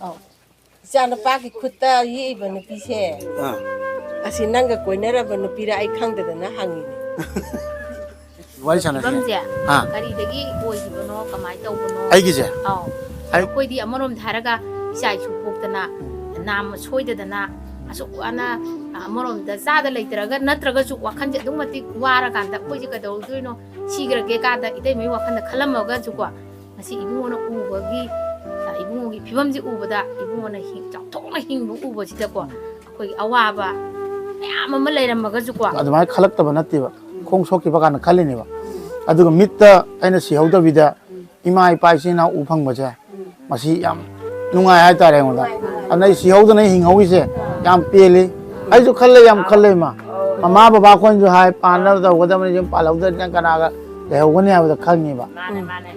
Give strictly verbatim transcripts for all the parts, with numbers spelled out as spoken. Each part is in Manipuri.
ꯑꯧ꯫ ꯏꯆꯥꯅꯨꯄꯥꯒꯤ ꯈꯨꯠꯇ ꯌꯦꯛꯏꯕ ꯅꯨꯄꯤꯁꯦ, ꯑꯥ꯫ ꯑꯁꯤ ꯅꯪꯒ ꯀꯣꯏꯅꯔꯕ ꯅꯨꯄꯤꯔ ꯑꯩ ꯈꯪꯗꯗꯅ ꯍꯪꯉꯤꯅꯦ꯫ ꯋꯥꯔꯤ ꯁꯥꯟꯅꯁꯤꯅꯦ꯫ ꯐꯤꯕꯝꯁꯦ ꯑꯥ꯫ ꯀꯔꯤꯗꯒꯤ ꯑꯣꯏꯈꯤꯕꯅꯣ, ꯀꯃꯥꯏꯅ ꯇꯧꯕꯅꯣ? ꯑꯩꯒꯤꯁꯦ? ꯑꯧ꯫ ꯑꯩ ꯑꯩꯈꯣꯏꯗꯤ ꯑꯃꯔꯣꯝꯗ ꯍꯥꯏꯔꯒ ꯏꯆꯥ ꯏꯁꯨ ꯄꯣꯛꯇꯅ, ꯎꯝ꯫ ꯅꯥꯝꯃ ꯁꯣꯏꯗꯗꯅ, ꯑꯁꯨꯛ ꯋꯥꯅ, ꯑꯃꯔꯣꯝꯗ ꯆꯥꯗ ꯂꯩꯇ꯭ꯔꯒ, ꯅꯠꯇ꯭ꯔꯒꯁꯨ ꯋꯥꯈꯜꯁꯦ ꯑꯗꯨꯛ ꯃꯇꯤꯛ ꯋꯥꯔꯀꯥꯟꯗ ꯑꯩꯈꯣꯏꯁꯦ ꯀꯩꯗꯧꯗꯣꯏꯅꯣ, ꯁꯤꯈ꯭ꯔꯒꯦ ꯀꯥꯟꯗ ꯏꯇꯩꯃꯩ ꯋꯥꯈꯜꯗ ꯈꯜꯂꯝꯃꯒꯁꯨꯀꯣ, ꯉꯁꯤ ꯏꯕꯨꯡꯉꯣꯅ ꯎꯕꯒꯤ, ꯑ, ꯏꯕꯨꯡꯉꯣꯒꯤ ꯐꯤꯕꯝꯁꯤ ꯎꯕꯗ, ꯏꯕꯨꯡꯉꯣꯅ ꯍꯤꯡ-, ꯆꯥꯎꯊꯣꯛꯅ ꯍꯤꯡꯕ ꯎꯕꯁꯤꯗꯀꯣ, ꯑꯩꯈꯣꯏꯒꯤ ꯑꯋꯥꯕ ꯃꯌꯥꯝ ꯑꯃ ꯂꯩꯔꯝꯃꯒꯁꯨꯀꯣ꯫ ꯑꯗꯨꯃꯥꯏꯅ ꯈꯜꯂꯛꯇꯕ ꯅꯠꯇꯦꯕ, ꯈꯣꯡ ꯁꯣꯛꯈꯤꯕ ꯀꯥꯟꯗ ꯈꯜꯂꯤꯅꯦꯕ꯫ ꯑꯗꯨꯒ ꯃꯤꯠꯇ ꯑꯩꯅ ꯁꯤꯍꯧꯗꯕꯤꯗ ꯏꯃꯥ ꯏꯄꯥ ꯏꯆꯤꯟ ꯏꯅꯥꯎ ꯎ ꯐꯪꯕꯁꯦ, ꯃꯁꯤ ꯌꯥꯝ ꯅꯨꯡꯉꯥꯏ ꯍꯥꯏꯇꯥꯔꯦ ꯑꯩꯉꯣꯟꯗ꯫ ꯑꯗꯨꯅ ꯑꯩ ꯁꯤꯍꯧꯗꯅ ꯑꯩ ꯍꯤꯡꯍꯧꯔꯤꯁꯦ ꯌꯥꯝ ꯄꯦꯜꯂꯤ꯫ ꯑꯩꯁꯨ ꯈꯜꯂꯦ, ꯌꯥꯝ ꯈꯜꯂꯦ ꯏꯃꯥ꯫ ꯃꯃꯥ ꯕꯕꯥ ꯑꯩꯈꯣꯏꯅꯁꯨ ꯍꯥꯏ, "ꯄꯥꯟꯅꯕ ꯇꯧꯒꯗꯕꯅꯤ, ꯌꯨꯝ ꯄꯥꯜꯍꯧꯗ꯭ꯔꯗꯤ ꯅꯪ ꯀꯅꯥꯒ ꯂꯩꯍꯧꯒꯅꯤ?" ꯍꯥꯏꯕꯗꯣ ꯈꯪꯉꯦꯕ꯫ ꯃꯥꯅꯦ, ꯃꯥꯅꯦ꯫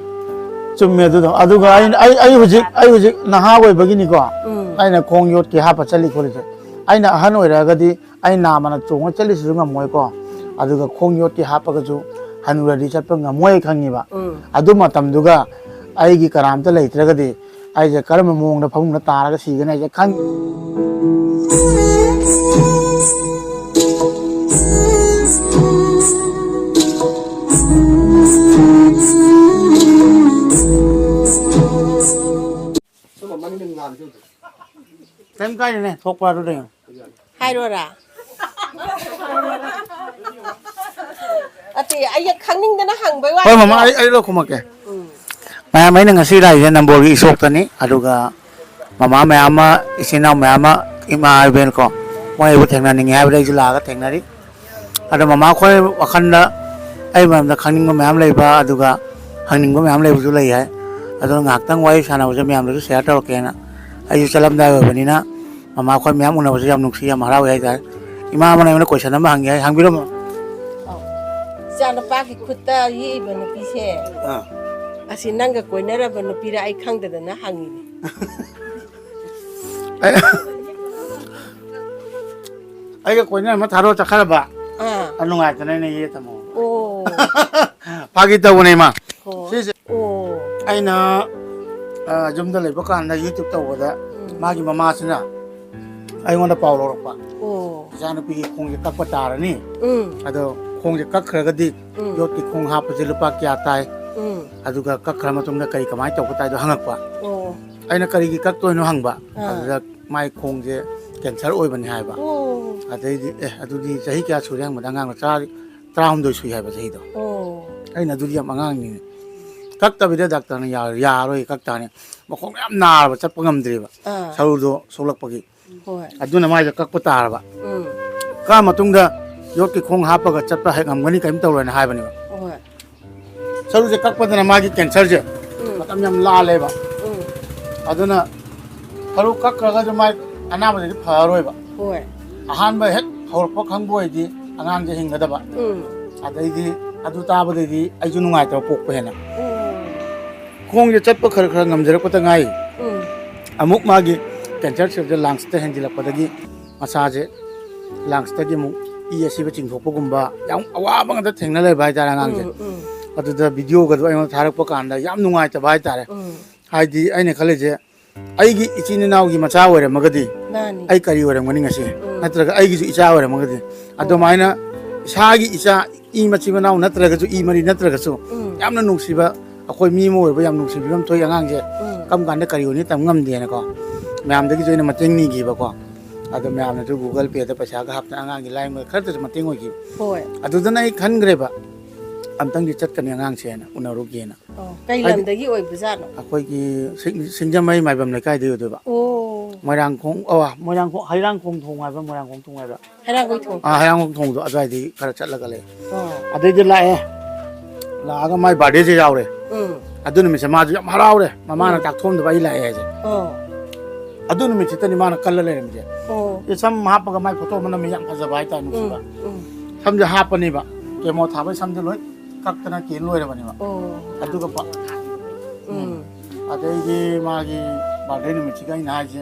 ꯆꯨꯝꯃꯦ ꯑꯗꯨꯗꯣ꯫ ꯑꯗꯨꯒ ꯑꯩ, ꯑꯩ, ꯑꯩ ꯍꯧꯖꯤꯛ, ꯑꯩ ꯍꯧꯖꯤꯛ ꯅꯍꯥ ꯑꯣꯏꯕꯒꯤꯅꯤꯀꯣ, ꯎꯝ꯫ ꯑꯩꯅ ꯈꯣꯡ ꯌꯣꯠꯀꯤ ꯍꯥꯞꯄ ꯆꯠꯂꯤ ꯈꯣꯠꯂꯤꯁꯦ꯫ ꯑꯩꯅ ꯑꯍꯟ ꯑꯣꯏꯔꯛꯑꯒꯗꯤ ꯑꯩ ꯅꯥꯝꯃꯅ ꯆꯣꯡꯉ ꯆꯠꯂꯤꯁꯤꯁꯨ ꯉꯝꯃꯣꯏꯀꯣ꯫ ꯑꯗꯨꯒ ꯈꯣꯡ ꯌꯣꯠꯀꯤ ꯍꯥꯞꯄꯒꯁꯨ ꯍꯅꯨꯔꯗꯤ ꯆꯠꯄ ꯉꯝꯃꯣꯏ ꯈꯪꯉꯤꯕ꯫ ꯎꯝ꯫ ꯑꯗꯨ ꯃꯇꯝꯗꯨꯒ ꯑꯩꯒꯤ ꯀꯅꯥꯝꯇ ꯂꯩꯇ꯭ꯔꯒꯗꯤ ꯑꯩꯁꯦ ꯀꯔꯝꯕ ꯃꯑꯣꯡꯗ ꯐꯃꯨꯡꯗ ꯇꯥꯔꯒ ꯁꯤꯒꯅꯤ ꯍꯥꯏꯁꯦ ꯈꯪ- ꯀꯩꯝ ꯀꯥꯏꯗꯦꯅꯦ, ꯊꯣꯛꯄ ꯑꯗꯨꯗ ꯌꯦꯡꯉꯣ꯫ ꯍꯥꯏꯔꯣꯔꯥ? ꯑꯇꯩ ꯑꯩ ꯈꯪꯅꯤꯡꯗꯅ ꯍꯪꯕꯩ ꯋꯥꯅꯤ꯫ ꯍꯣꯏ, ꯃꯃꯥ, ꯑꯩ, ꯑꯩ ꯂꯣꯏ ꯈꯨꯝꯃꯛꯀꯦ꯫ ꯎꯝ꯫ ꯃꯌꯥꯝ, ꯑꯩꯅ ꯉꯁꯤ ꯂꯥꯛꯏꯁꯦ ꯅꯝꯕꯣꯜꯒꯤ ꯏꯁꯣꯛꯇꯅꯤ, ꯑꯗꯨꯒ ꯃꯃꯥ ꯃꯌꯥꯝ ꯑꯃ, ꯏꯆꯤꯟ ꯏꯅꯥꯎ ꯃꯌꯥꯝ ꯑꯃ, ꯏꯃꯥ ꯏꯕꯦꯟ ꯀꯣ, ꯃꯣꯏ ꯑꯩꯕꯨ ꯊꯦꯡꯅꯅꯤꯡꯉꯦ ꯍꯥꯏꯕꯗ ꯑꯩꯁꯨ ꯂꯥꯛꯑꯒ ꯊꯦꯡꯅꯔꯤ꯫ ꯑꯗꯣ ꯃꯃꯥ ꯈꯣꯏ ꯋꯥꯈꯜꯗ ꯑꯩ ꯃꯔꯝꯗ ꯈꯪꯅꯤꯡꯕ ꯃꯌꯥꯝ ꯂꯩꯕ, ꯑꯗꯨꯒ ꯍꯪꯅꯤꯡꯕ ꯃꯌꯥꯝ ꯂꯩꯕꯁꯨ ꯂꯩ ꯍꯥꯏ꯫ ꯑꯗꯨꯅ ꯉꯥꯏꯍꯥꯛꯇꯪ ꯋꯥꯔꯤ ꯁꯥꯟꯅꯕꯁꯦ ꯃꯌꯥꯝꯗꯁꯨ ꯁꯤꯌꯥꯔ ꯇꯧꯔꯛꯀꯦꯅ ꯑꯩꯁꯨ ꯆꯠꯂꯝꯗꯥꯏ ꯑꯣꯏꯕꯅꯤꯅ ꯃꯃꯥ ꯈꯣꯏ ꯃꯌꯥꯝ ꯎꯅꯕꯁꯦ ꯌꯥꯝ ꯅꯨꯡꯁꯤ, ꯌꯥꯝ ꯍꯔꯥꯎꯋꯦ ꯍꯥꯏꯇꯥꯔꯦ꯫ ꯏꯃꯥ ꯑꯃꯅ ꯑꯩꯉꯣꯟꯗ ꯀꯣꯏꯁꯟ ꯑꯃ ꯍꯪꯒꯦ ꯍꯥꯏ, ꯍꯪꯕꯤꯔꯝꯃꯣ꯫ ꯑꯧ꯫ ꯏꯆꯥꯅꯨꯄꯥꯒꯤ ꯈꯨꯠꯇ ꯌꯦꯛꯏꯕ ꯅꯨꯄꯤꯁꯦ, ꯑꯥ꯫ ꯑꯁꯤ ꯅꯪꯒ ꯀꯣꯏꯅꯔꯕ ꯅꯨꯄꯤꯔ ꯑꯩ ꯈꯪꯗꯗꯅ ꯍꯪꯉꯤꯅꯦ꯫ ꯑꯩ-, ꯑꯩꯒ ꯀꯣꯏꯅꯔꯝꯕ ꯊꯥꯗꯣꯛ ꯆꯠꯈ꯭ꯔꯕ? ꯑꯥ꯫ ꯑ, ꯅꯨꯡꯉꯥꯏꯇꯅ ꯑꯩꯅ ꯌꯦꯛ ꯊꯝꯃꯣ꯫ ꯑꯣ꯫ ꯐꯥꯒꯤ ꯇꯧꯕꯅꯦ, ꯏꯃꯥ꯫ ꯑꯣ꯫ ꯁꯤꯁꯦ ꯑꯣ꯫ ꯑꯩꯅ ꯑ, ꯌꯨꯝꯗ ꯂꯩꯕ ꯀꯥꯟꯗ YouTube ꯇꯧꯕꯗ ꯎꯝ꯫ ꯃꯥꯒꯤ ꯃꯃꯥꯁꯤꯅ ꯑꯩꯉꯣꯟꯗ ꯄꯥꯎ ꯂꯧꯔꯛꯄ꯫ ꯑꯣ꯫ "ꯏꯆꯥꯅꯨꯄꯤꯒꯤ ꯈꯣꯡꯁꯦ ꯀꯛꯄ ꯇꯥꯔꯅꯤ꯫ ꯎꯝ꯫ ꯑꯗꯣ ꯈꯣꯡꯁꯦ ꯀꯛꯈ꯭ꯔꯒꯗꯤ ꯎꯝ꯫ ꯌꯣꯠꯀꯤ ꯈꯣꯡ ꯍꯥꯞꯄꯁꯦ ꯂꯨꯄꯥ ꯀꯌꯥ ꯇꯥꯏ? ꯎꯝ꯫ ꯑꯗꯨꯒ ꯀꯛꯈ꯭ꯔ ꯃꯇꯨꯡꯗ ꯀꯔꯤ ꯀꯃꯥꯏꯅ ꯇꯧꯕ ꯇꯥꯏꯗꯣ?" ꯍꯪꯉꯛꯄ꯫ ꯑꯣ꯫ ꯑꯩꯅ ꯀꯔꯤꯒꯤ ꯀꯛꯇꯣꯏꯅꯣ ꯍꯪꯕ꯫ ꯑꯥ꯫ ꯑꯗꯨꯗ ꯃꯥꯏ ꯈꯣꯡꯁꯦ cancer ꯑꯣꯏꯕꯅꯤ ꯍꯥꯏꯕ꯫ ꯑꯣ꯫ ꯑꯗꯩꯗꯤ, "ꯑꯦ, ꯑꯗꯨꯗꯤ ꯆꯍꯤ ꯀꯌꯥ ꯁꯨꯔꯦ?" ꯍꯪꯕꯗ ꯑꯉꯥꯡꯗꯣ ꯆꯥ-, ꯇꯔꯥꯍꯨꯝꯗꯣꯏ ꯁꯨꯏ ꯍꯥꯏꯕ ꯆꯍꯤꯗꯣ꯫ ꯑꯣ꯫ ꯑꯩꯅ, "ꯑꯗꯨꯗꯤ ꯌꯥꯝ ꯑꯉꯥꯡꯅꯤꯅꯦ꯫" ꯀꯛꯇꯕꯤꯗ ꯗꯥꯛꯇꯔꯅ ꯌꯥꯔꯣꯏ, ꯌꯥꯔꯣꯏ, ꯀꯛ ꯇꯥꯔꯅꯤ꯫ ꯃꯈꯣꯡ ꯌꯥꯝ ꯅꯥꯔꯕ, ꯆꯠꯄ ꯉꯝꯗ꯭ꯔꯦꯕ꯫ ꯑꯥ꯫ ꯁꯔꯨꯗꯣ ꯁꯣꯛꯂꯛꯄꯒꯤ꯫ ꯍꯣꯏ꯫ ꯑꯗꯨꯅ ꯃꯥꯏꯗꯣ ꯀꯛꯄ ꯇꯥꯔꯕ꯫ ꯎꯝ꯫ ꯀꯛꯑ ꯃꯇꯨꯡꯗ ꯌꯣꯠꯀꯤ ꯈꯣꯡ ꯍꯥꯞꯄꯒ ꯆꯠꯄ ꯍꯦꯛ ꯉꯝꯒꯅꯤ, ꯀꯔꯤꯝ ꯇꯧꯔꯣꯏꯅ ꯍꯥꯏꯕꯅꯦꯕ꯫ ꯍꯣꯏ꯫ ꯁꯔꯨꯁꯦ ꯀꯛꯄꯗꯅ ꯃꯥꯒꯤ cancerꯁꯦ ꯎꯝ꯫ ꯃꯇꯝ ꯌꯥꯝ ꯂꯥꯜꯂꯦꯕ꯫ ꯎꯝ꯫ ꯑꯗꯨꯅ ꯁꯔꯨ ꯀꯛꯈ꯭ꯔꯒꯁꯨ ꯃꯥꯏ ꯑꯅꯥꯕꯗꯗꯤ ꯐꯔꯔꯣꯏꯕ꯫ ꯍꯣꯏ꯫ ꯑꯍꯥꯟꯕ ꯍꯦꯛ ꯍꯧꯔꯛꯄ ꯈꯪꯕ ꯑꯣꯏꯗꯤ ꯑꯉꯥꯡꯁꯦ ꯍꯤꯡꯒꯗꯕ꯫ ꯎꯝ꯫ ꯑꯗꯩꯗꯤ ꯑꯗꯨ ꯇꯥꯕꯗꯩꯗꯤ ꯑꯩꯁꯨ ꯅꯨꯡꯉꯥꯏꯇꯕ ꯄꯣꯛꯄ ꯍꯦꯟꯅ꯫ ꯎꯝ꯫ ꯈꯣꯡꯁꯦ ꯆꯠꯄ ꯈꯔ ꯈꯔ ꯉꯝꯖꯔꯛꯄꯗ ꯉꯥꯏꯔꯤ꯫ ꯎꯝ꯫ ꯑꯃꯨꯛ ꯃꯥꯒꯤ cancer cellꯁꯦ lungsꯇ ꯍꯦꯟꯖꯤꯜꯂꯛꯄꯗꯒꯤ ꯃꯁꯥꯁꯦ lungsꯇꯒꯤ ꯑꯃꯨꯛ ꯏ ꯑꯁꯤꯕ ꯆꯤꯡꯊꯣꯛꯄꯒꯨꯝꯕ ꯌꯥꯝ ꯑꯋꯥꯕ ꯉꯥꯛꯇ ꯊꯦꯡꯅ ꯂꯩꯕ ꯍꯥꯏꯇꯥꯔꯦ ꯑꯉꯥꯡꯁꯦ꯫ ꯎꯝ, ꯎꯝ꯫ ꯑꯗꯨꯗ videoꯒꯗꯣ ꯑꯩꯉꯣꯟꯗ ꯊꯥꯔꯛꯄ ꯀꯥꯟꯗ ꯌꯥꯝ ꯅꯨꯡꯉꯥꯏꯇꯕ ꯍꯥꯏꯇꯥꯔꯦ꯫ ꯎꯝ꯫ ꯍꯥꯏꯗꯤ ꯑꯩꯅ ꯈꯜꯂꯤꯁꯦ, ꯑꯩꯒꯤ ꯏꯆꯤꯟ ꯏꯅꯥꯎꯒꯤ ꯃꯆꯥ ꯑꯣꯏꯔꯝꯃꯒꯗꯤ ꯃꯥꯅꯤ꯫ ꯑꯩ ꯀꯔꯤ ꯑꯣꯏꯔꯝꯒꯅꯤ ꯉꯁꯤ? ꯎꯝ꯫ ꯅꯠꯇ꯭ꯔꯒ ꯑꯩꯒꯤꯁꯨ ꯏꯆꯥ ꯑꯣꯏꯔꯝꯃꯒꯗꯤ? ꯍꯣꯏ꯫ ꯑꯗꯨꯃꯥꯏꯅ ꯏꯁꯥꯒꯤ ꯏꯆꯥ, ꯏ ꯃꯆꯤꯟ ꯃꯅꯥꯎ ꯅꯠꯇ꯭ꯔꯒꯁꯨ, ꯏ ꯃꯔꯤ ꯅꯠꯇ꯭ꯔꯒꯁꯨ, ꯎꯝ꯫ ꯌꯥꯝꯅ ꯅꯨꯡꯁꯤꯕ, ꯑꯩꯈꯣꯏ ꯃꯤ ꯑꯃ ꯑꯣꯏꯕ ꯌꯥꯝ ꯅꯨꯡꯁꯤꯕꯤꯕ ꯑꯃ ꯊꯣꯛꯏ ꯑꯉꯥꯡꯁꯦ꯫ ꯎꯝ꯫ ꯀꯔꯝ ꯀꯥꯟꯗ ꯀꯔꯤ ꯑꯣꯏꯅꯤ ꯇꯝ ꯉꯝꯗꯦꯅꯀꯣ꯫ ꯃꯌꯥꯝꯗꯒꯤꯁꯨ ꯑꯩꯅ ꯃꯇꯦꯡ ꯅꯤꯈꯤꯕꯀꯣ꯫ ꯑꯗꯣ ꯃꯌꯥꯝꯅꯁꯨ Google Payꯗ ꯄꯩꯁꯥꯒ ꯍꯥꯞꯇꯅ ꯑꯉꯥꯡꯒꯤ ꯂꯥꯏꯌꯦꯡꯕꯗ ꯈꯔꯇꯁꯨ ꯃꯇꯦꯡ ꯑꯣꯏꯈꯤꯕ꯫ ꯍꯣꯏ꯫ ꯑꯗꯨꯗꯅ ꯑꯩ ꯈꯟꯈ꯭ꯔꯦꯕ, ꯑꯝꯇꯪꯗꯤ ꯆꯠꯀꯅꯤ ꯑꯉꯥꯡꯁꯦꯅ, ꯎꯅꯔꯨꯒꯦꯅ꯫ ꯑꯣ, ꯀꯩ ꯍꯥꯏꯗꯤ ꯂꯝꯗꯒꯤ ꯑꯣꯏꯕꯖꯥꯠꯅꯣ? ꯑꯩꯈꯣꯏꯒꯤ ꯁꯤꯡ-, ꯁꯤꯡꯖꯃꯩ ꯃꯥꯏꯕꯝ ꯂꯩꯀꯥꯏꯗꯒꯤ ꯑꯣꯏꯗꯣꯏꯕ꯫ ꯑꯣ꯫ ꯃꯣꯏꯔꯥꯡꯈꯣꯡ, ꯑꯣ, ꯃꯣꯏꯔꯥꯡꯈꯣꯡ, ꯍꯩꯔꯥꯡꯈꯣꯡ ꯊꯣꯡ ꯍꯥꯏꯕ, ꯃꯣꯏꯔꯥꯡꯈꯣꯡ ꯊꯣꯡ ꯍꯥꯏꯕ꯫ ꯍꯩꯔꯥꯡꯒꯣꯏ ꯊꯣꯡ꯫ ꯑꯥ, ꯍꯩꯔꯥꯡꯒꯣꯏ ꯊꯣꯡꯗꯣ ꯑꯗꯨꯋꯥꯏꯗꯒꯤ ꯈꯔ ꯆꯠꯂꯒ ꯂꯩ꯫ ꯑꯣ꯫ ꯑꯗꯩꯗꯤ ꯂꯥꯛꯑꯦ꯫ ꯂꯥꯛꯑꯒ ꯃꯥꯏ birthdayꯁꯦ ꯌꯥꯎꯔꯦ꯫ ꯎꯝ꯫ ꯑꯗꯨ ꯅꯨꯃꯤꯠꯁꯦ ꯃꯥꯁꯨ ꯌꯥꯝ ꯍꯔꯥꯎꯔꯦ꯫ ꯃꯃꯥꯅ ꯎꯝ꯫ ꯆꯥꯛ ꯊꯣꯡꯗꯕ ꯑꯩ ꯂꯥꯛꯑꯦ ꯍꯥꯏꯁꯦ꯫ ꯑꯣ꯫ ꯑꯗꯨ ꯅꯨꯃꯤꯠꯁꯤꯗꯅꯤ ꯃꯥꯅ ꯀꯜꯂ ꯂꯩꯔꯝꯃꯤꯁꯦ꯫ ꯑꯣ꯫ ꯑꯦ, ꯁꯝ ꯍꯥꯞꯄꯒ ꯃꯥꯏ photo ꯑꯃ ꯅꯝꯃꯦ, ꯌꯥꯝ ꯐꯖꯕ ꯍꯥꯏꯇꯥꯔꯦ, ꯅꯨꯡꯁꯤꯕ꯫ ꯎꯝ, ꯎꯝ꯫ ꯁꯝꯁꯦ ꯍꯥꯞꯄꯅꯦꯕ꯫ Chemo ꯊꯥꯕꯩ ꯁꯝꯁꯦ ꯂꯣꯏ ꯀꯛꯇꯅ ꯀꯦꯟ ꯂꯣꯏꯔꯕꯅꯦꯕ꯫ ꯑꯣ꯫ ꯑꯗꯨꯒ ꯄ-, ꯎꯝ꯫ ꯎꯝ꯫ ꯑꯗꯩꯗꯤ ꯃꯥꯒꯤ birthday ꯅꯨꯃꯤꯠꯁꯤꯒ ꯑꯩꯅ ꯍꯥꯏꯁꯦ,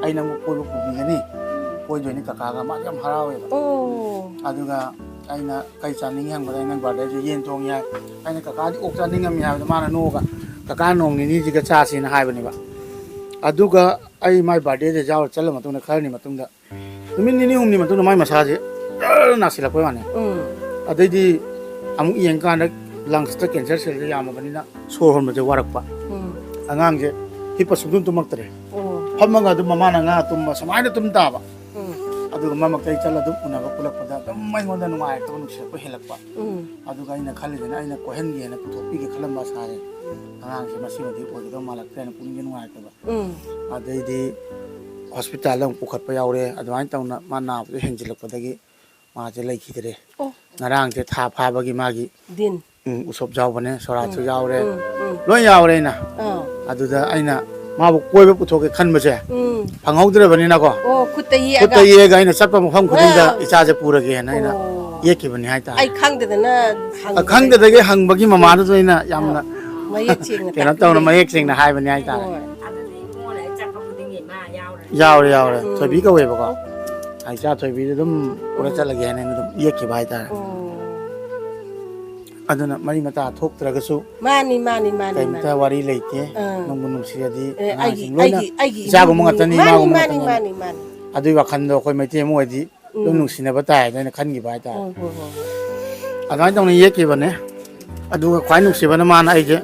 "ꯑꯩ ꯅꯪꯕꯨ ꯀꯣꯏꯕ ꯄꯨꯕꯤꯒꯅꯤ, ꯀꯣꯏꯗꯣꯏꯅꯤ ꯀꯀꯥꯒ꯫" ꯃꯥꯁꯨ ꯌꯥꯝ ꯍꯔꯥꯎꯋꯦꯕ꯫ ꯑꯣ꯫ ꯑꯗꯨꯒ ꯑꯩꯅ ꯀꯩ ꯆꯥꯅꯤꯡꯉꯤ ꯍꯪꯕꯗ, "ꯑꯩ ꯅꯪ birthdayꯁꯦ ꯌꯦꯟ ꯊꯣꯡꯉꯤ" ꯍꯥꯏ꯫ ꯑꯩꯅ, "ꯀꯀꯥꯗꯤ ꯑꯣꯛ ꯆꯥꯅꯤꯡꯉꯝꯃꯤ" ꯍꯥꯏꯕꯗ ꯃꯥꯅ ꯅꯣꯛꯑꯒ, "ꯀꯀꯥ, ꯅꯣꯡ ꯅꯤꯅꯤꯁꯤꯒ ꯆꯥꯁꯤꯅ" ꯍꯥꯏꯕꯅꯦꯕ꯫ ꯑꯗꯨꯒ ꯑꯩ ꯃꯥꯏ ꯕꯥꯔꯗꯦꯗ ꯌꯥꯎꯔ ꯆꯠꯂ ꯃꯇꯨꯡꯗ, ꯈꯔꯅꯤ ꯃꯇꯨꯡꯗ, ꯅꯨꯃꯤꯠ ꯅꯤꯅꯤ ꯍꯨꯝꯅꯤ ꯃꯇꯨꯡꯗ ꯃꯥꯏ ꯃꯁꯥꯁꯦ ꯖꯔ ꯅꯥꯁꯤꯜꯂꯛꯄꯩ ꯋꯥꯅꯤ꯫ ꯎꯝ꯫ ꯑꯗꯩꯗꯤ ꯑꯃꯨꯛ ꯌꯦꯡꯀꯥꯟꯗ ꯂꯪꯁꯇ ꯀꯦꯟꯁꯔ ꯁꯦꯜꯁꯦ ꯌꯥꯝꯃꯕꯅꯤꯅ ꯁꯣꯔ ꯍꯣꯟꯕꯁꯦ ꯋꯥꯔꯛꯄ꯫ ꯎꯝ꯫ ꯑꯉꯥꯡꯁꯦ ꯍꯤꯞꯄ ꯁꯨꯡꯇꯨꯝ ꯇꯨꯝꯃꯛꯇ꯭ꯔꯦ꯫ ꯑꯣ꯫ ꯐꯝꯃꯒ ꯑꯗꯨꯝ ꯃꯃꯥꯅ ꯉꯥ ꯇꯨꯝꯕ ꯁꯨꯃꯥꯏꯅ ꯇꯨꯝ ꯇꯥꯕ꯫ ꯎꯝ꯫ ꯑꯗꯨꯒ ꯃꯃꯛꯇ ꯑꯩ ꯆꯠꯂ ꯑꯗꯨꯝ ꯎꯅꯕ ꯄꯨꯜꯂꯛꯄꯗ ꯑꯗꯨꯝ ꯑꯩꯉꯣꯟꯗ ꯅꯨꯡꯉꯥꯏꯔꯛꯇꯕ, ꯅꯨꯡꯁꯤꯔꯛꯄ ꯍꯦꯜꯂꯛꯄ꯫ ꯎꯝ꯫ ꯑꯗꯨꯒ ꯑꯩꯅ ꯈꯜꯂꯤꯁꯤꯅ, ꯑꯩꯅ ꯀꯣꯏꯍꯟꯒꯦꯅ ꯄꯨꯊꯣꯛꯄꯤꯒꯦ ꯈꯜꯂꯝꯕ ꯑꯁꯥꯁꯦ ꯑꯉꯥꯡꯁꯦ ꯃꯁꯤꯃꯗꯤ ꯑꯣꯏꯒꯗꯧ ꯃꯥꯜꯂꯛꯇ꯭ꯔꯦꯅ ꯄꯨꯛꯅꯤꯡꯁꯦ ꯅꯨꯡꯉꯥꯏꯔꯛꯇꯕ꯫ ꯎꯝ꯫ ꯑꯗꯩꯗꯤ ꯍꯣꯁꯄꯤꯇꯥꯜꯗ ꯑꯃꯨꯛ ꯄꯨꯈꯠꯄ ꯌꯥꯎꯔꯦ꯫ ꯑꯗꯨꯃꯥꯏꯅ ꯇꯧꯅ ꯃꯥ ꯅꯥꯕꯗꯣ ꯍꯦꯟꯖꯤꯜꯂꯛꯄꯗꯒꯤ ꯃꯥꯁꯦ ꯂꯩꯈꯤꯗ꯭ꯔꯦ꯫ ꯑꯣ꯫ ꯉꯔꯥꯡꯁꯦ ꯊꯥ ꯐꯥꯕꯒꯤ ꯃꯥꯒꯤ, ꯗꯤꯟ꯫ ꯎꯝ, ꯎꯁꯣꯞ ꯌꯥꯎꯕꯅꯦ, ꯁꯣꯔꯥꯠꯁꯨ ꯎꯝ, ꯌꯥꯎꯔꯦ, ꯎꯝ, ꯎꯝ꯫ ꯂꯣꯏ ꯌꯥꯎꯔꯦ꯫ ꯑꯩꯅ ꯑꯥ꯫ ꯑꯗꯨꯗ ꯑꯩꯅ ꯃꯥꯕꯨ ꯀꯣꯏꯕ ꯄꯨꯊꯣꯛꯀꯦ ꯈꯟꯕꯁꯦ ꯎꯝ꯫ ꯐꯪꯍꯧꯗ꯭ꯔꯕꯅꯤꯅꯀꯣ꯫ ꯑꯣ, ꯈꯨꯠꯇ ꯌꯦꯛꯑꯒ꯫ ꯈꯨꯠꯇ ꯌꯦꯛꯑꯒ ꯑꯩꯅ ꯆꯠꯄ ꯃꯐꯝ ꯈꯨꯗꯤꯡꯗ ꯑꯥ꯫ ꯏꯆꯥꯁꯦ ꯄꯨꯔꯒꯦꯅ ꯑꯩꯅ ꯑꯣ꯫ ꯌꯦꯛꯈꯤꯕꯅꯤ ꯍꯥꯏꯇꯥꯔꯦ꯫ ꯑꯩ ꯈꯪꯗꯗꯅ ꯍꯪꯕꯗ ꯈꯪꯗꯗꯒꯤ ꯍꯪꯕꯒꯤ ꯃꯃꯥꯗꯨꯁꯨ ꯑꯩꯅ ꯌꯥꯝꯅ ꯑꯥ꯫ ꯃꯌꯦꯛ ꯁꯦꯡꯅ ꯀꯩꯅꯣ ꯇꯧꯅ ꯇꯥꯛꯄꯤꯔꯦ꯫ ꯃꯌꯦꯛ ꯁꯦꯡꯅ ꯍꯥꯏꯕꯅꯤ ꯍꯥꯏꯇꯥꯔꯦ꯫ ꯍꯣꯏ꯫ ꯑꯗꯨꯗꯤ ꯏꯕꯨꯡꯉꯣꯅ ꯑꯩ ꯆꯠꯄ ꯈꯨꯗꯤꯡꯒꯤ ꯃꯥ ꯌꯥꯎꯔꯦ꯫ ꯌꯥꯎꯔꯦ, ꯌꯥꯎꯔꯦ꯫ ꯎꯝ꯫ ꯊꯣꯏꯕꯤ ꯀꯧꯋꯦꯕꯀꯣ꯫ ꯑꯣ꯫ ꯑꯩ ꯏꯆꯥ ꯊꯣꯏꯕꯤꯗ ꯑꯗꯨꯝ ꯄꯨꯔ ꯎꯝ꯫ ꯆꯠꯂꯒꯦ ꯍꯥꯏꯅ ꯑꯩꯅ ꯑꯗꯨꯝ ꯌꯦꯛꯈꯤꯕ ꯍꯥꯏꯇꯥꯔꯦ꯫ ꯑꯣ꯫ ꯑꯗꯨꯅ ꯃꯔꯤ ꯃꯇꯥ ꯊꯣꯛꯇ꯭ꯔꯒꯁꯨ ꯃꯥꯅꯤ, ꯃꯥꯅꯤ, ꯃꯥꯅꯤ, ꯀꯩꯝꯇ ꯃꯥꯅꯤ꯫ ꯋꯥꯔꯤ ꯂꯩꯇꯦ꯫ ꯑꯥ꯫ ꯅꯪꯕꯨ ꯅꯨꯡꯁꯤꯔꯗꯤ ꯑꯦ, ꯑꯉꯥꯡꯁꯤꯡ ꯑꯩꯒꯤ, ꯂꯣꯏꯅ ꯑꯩꯒꯤ, ꯑꯩꯒꯤ ꯏꯆꯥꯒꯨꯝꯕ ꯏꯃꯨꯡ ꯉꯥꯛꯇꯅꯤ, ꯃꯥꯅꯤ, ꯏꯃꯥꯒꯨꯝꯕ ꯃꯥꯅꯤ, ꯉꯥꯛꯇꯅꯤ꯫ ꯃꯥꯅꯤ, ꯃꯥꯅꯤ꯫ ꯑꯗꯨꯒꯤ ꯋꯥꯈꯜꯗꯣ ꯑꯩꯈꯣꯏ ꯃꯩꯇꯩ ꯑꯃ ꯑꯣꯏꯔꯗꯤ ꯂꯣꯏ ꯎꯝ꯫ ꯅꯨꯡꯁꯤꯅꯕ ꯇꯥꯏ ꯍꯥꯏꯅ ꯑꯩꯅ ꯈꯟꯈꯤꯕ ꯍꯥꯏꯇꯥꯔꯦ꯫ ꯍꯣꯏ, ꯍꯣꯏ, ꯍꯣꯏ, ꯍꯣꯏ꯫ ꯑꯗꯨꯃꯥꯏꯅ ꯇꯧꯅ ꯌꯦꯛꯈꯤꯕꯅꯦ꯫ ꯑꯗꯨꯒ ꯈ꯭ꯋꯥꯏ ꯅꯨꯡꯁꯤꯕꯅ ꯃꯥꯅ ꯑꯩꯁꯦ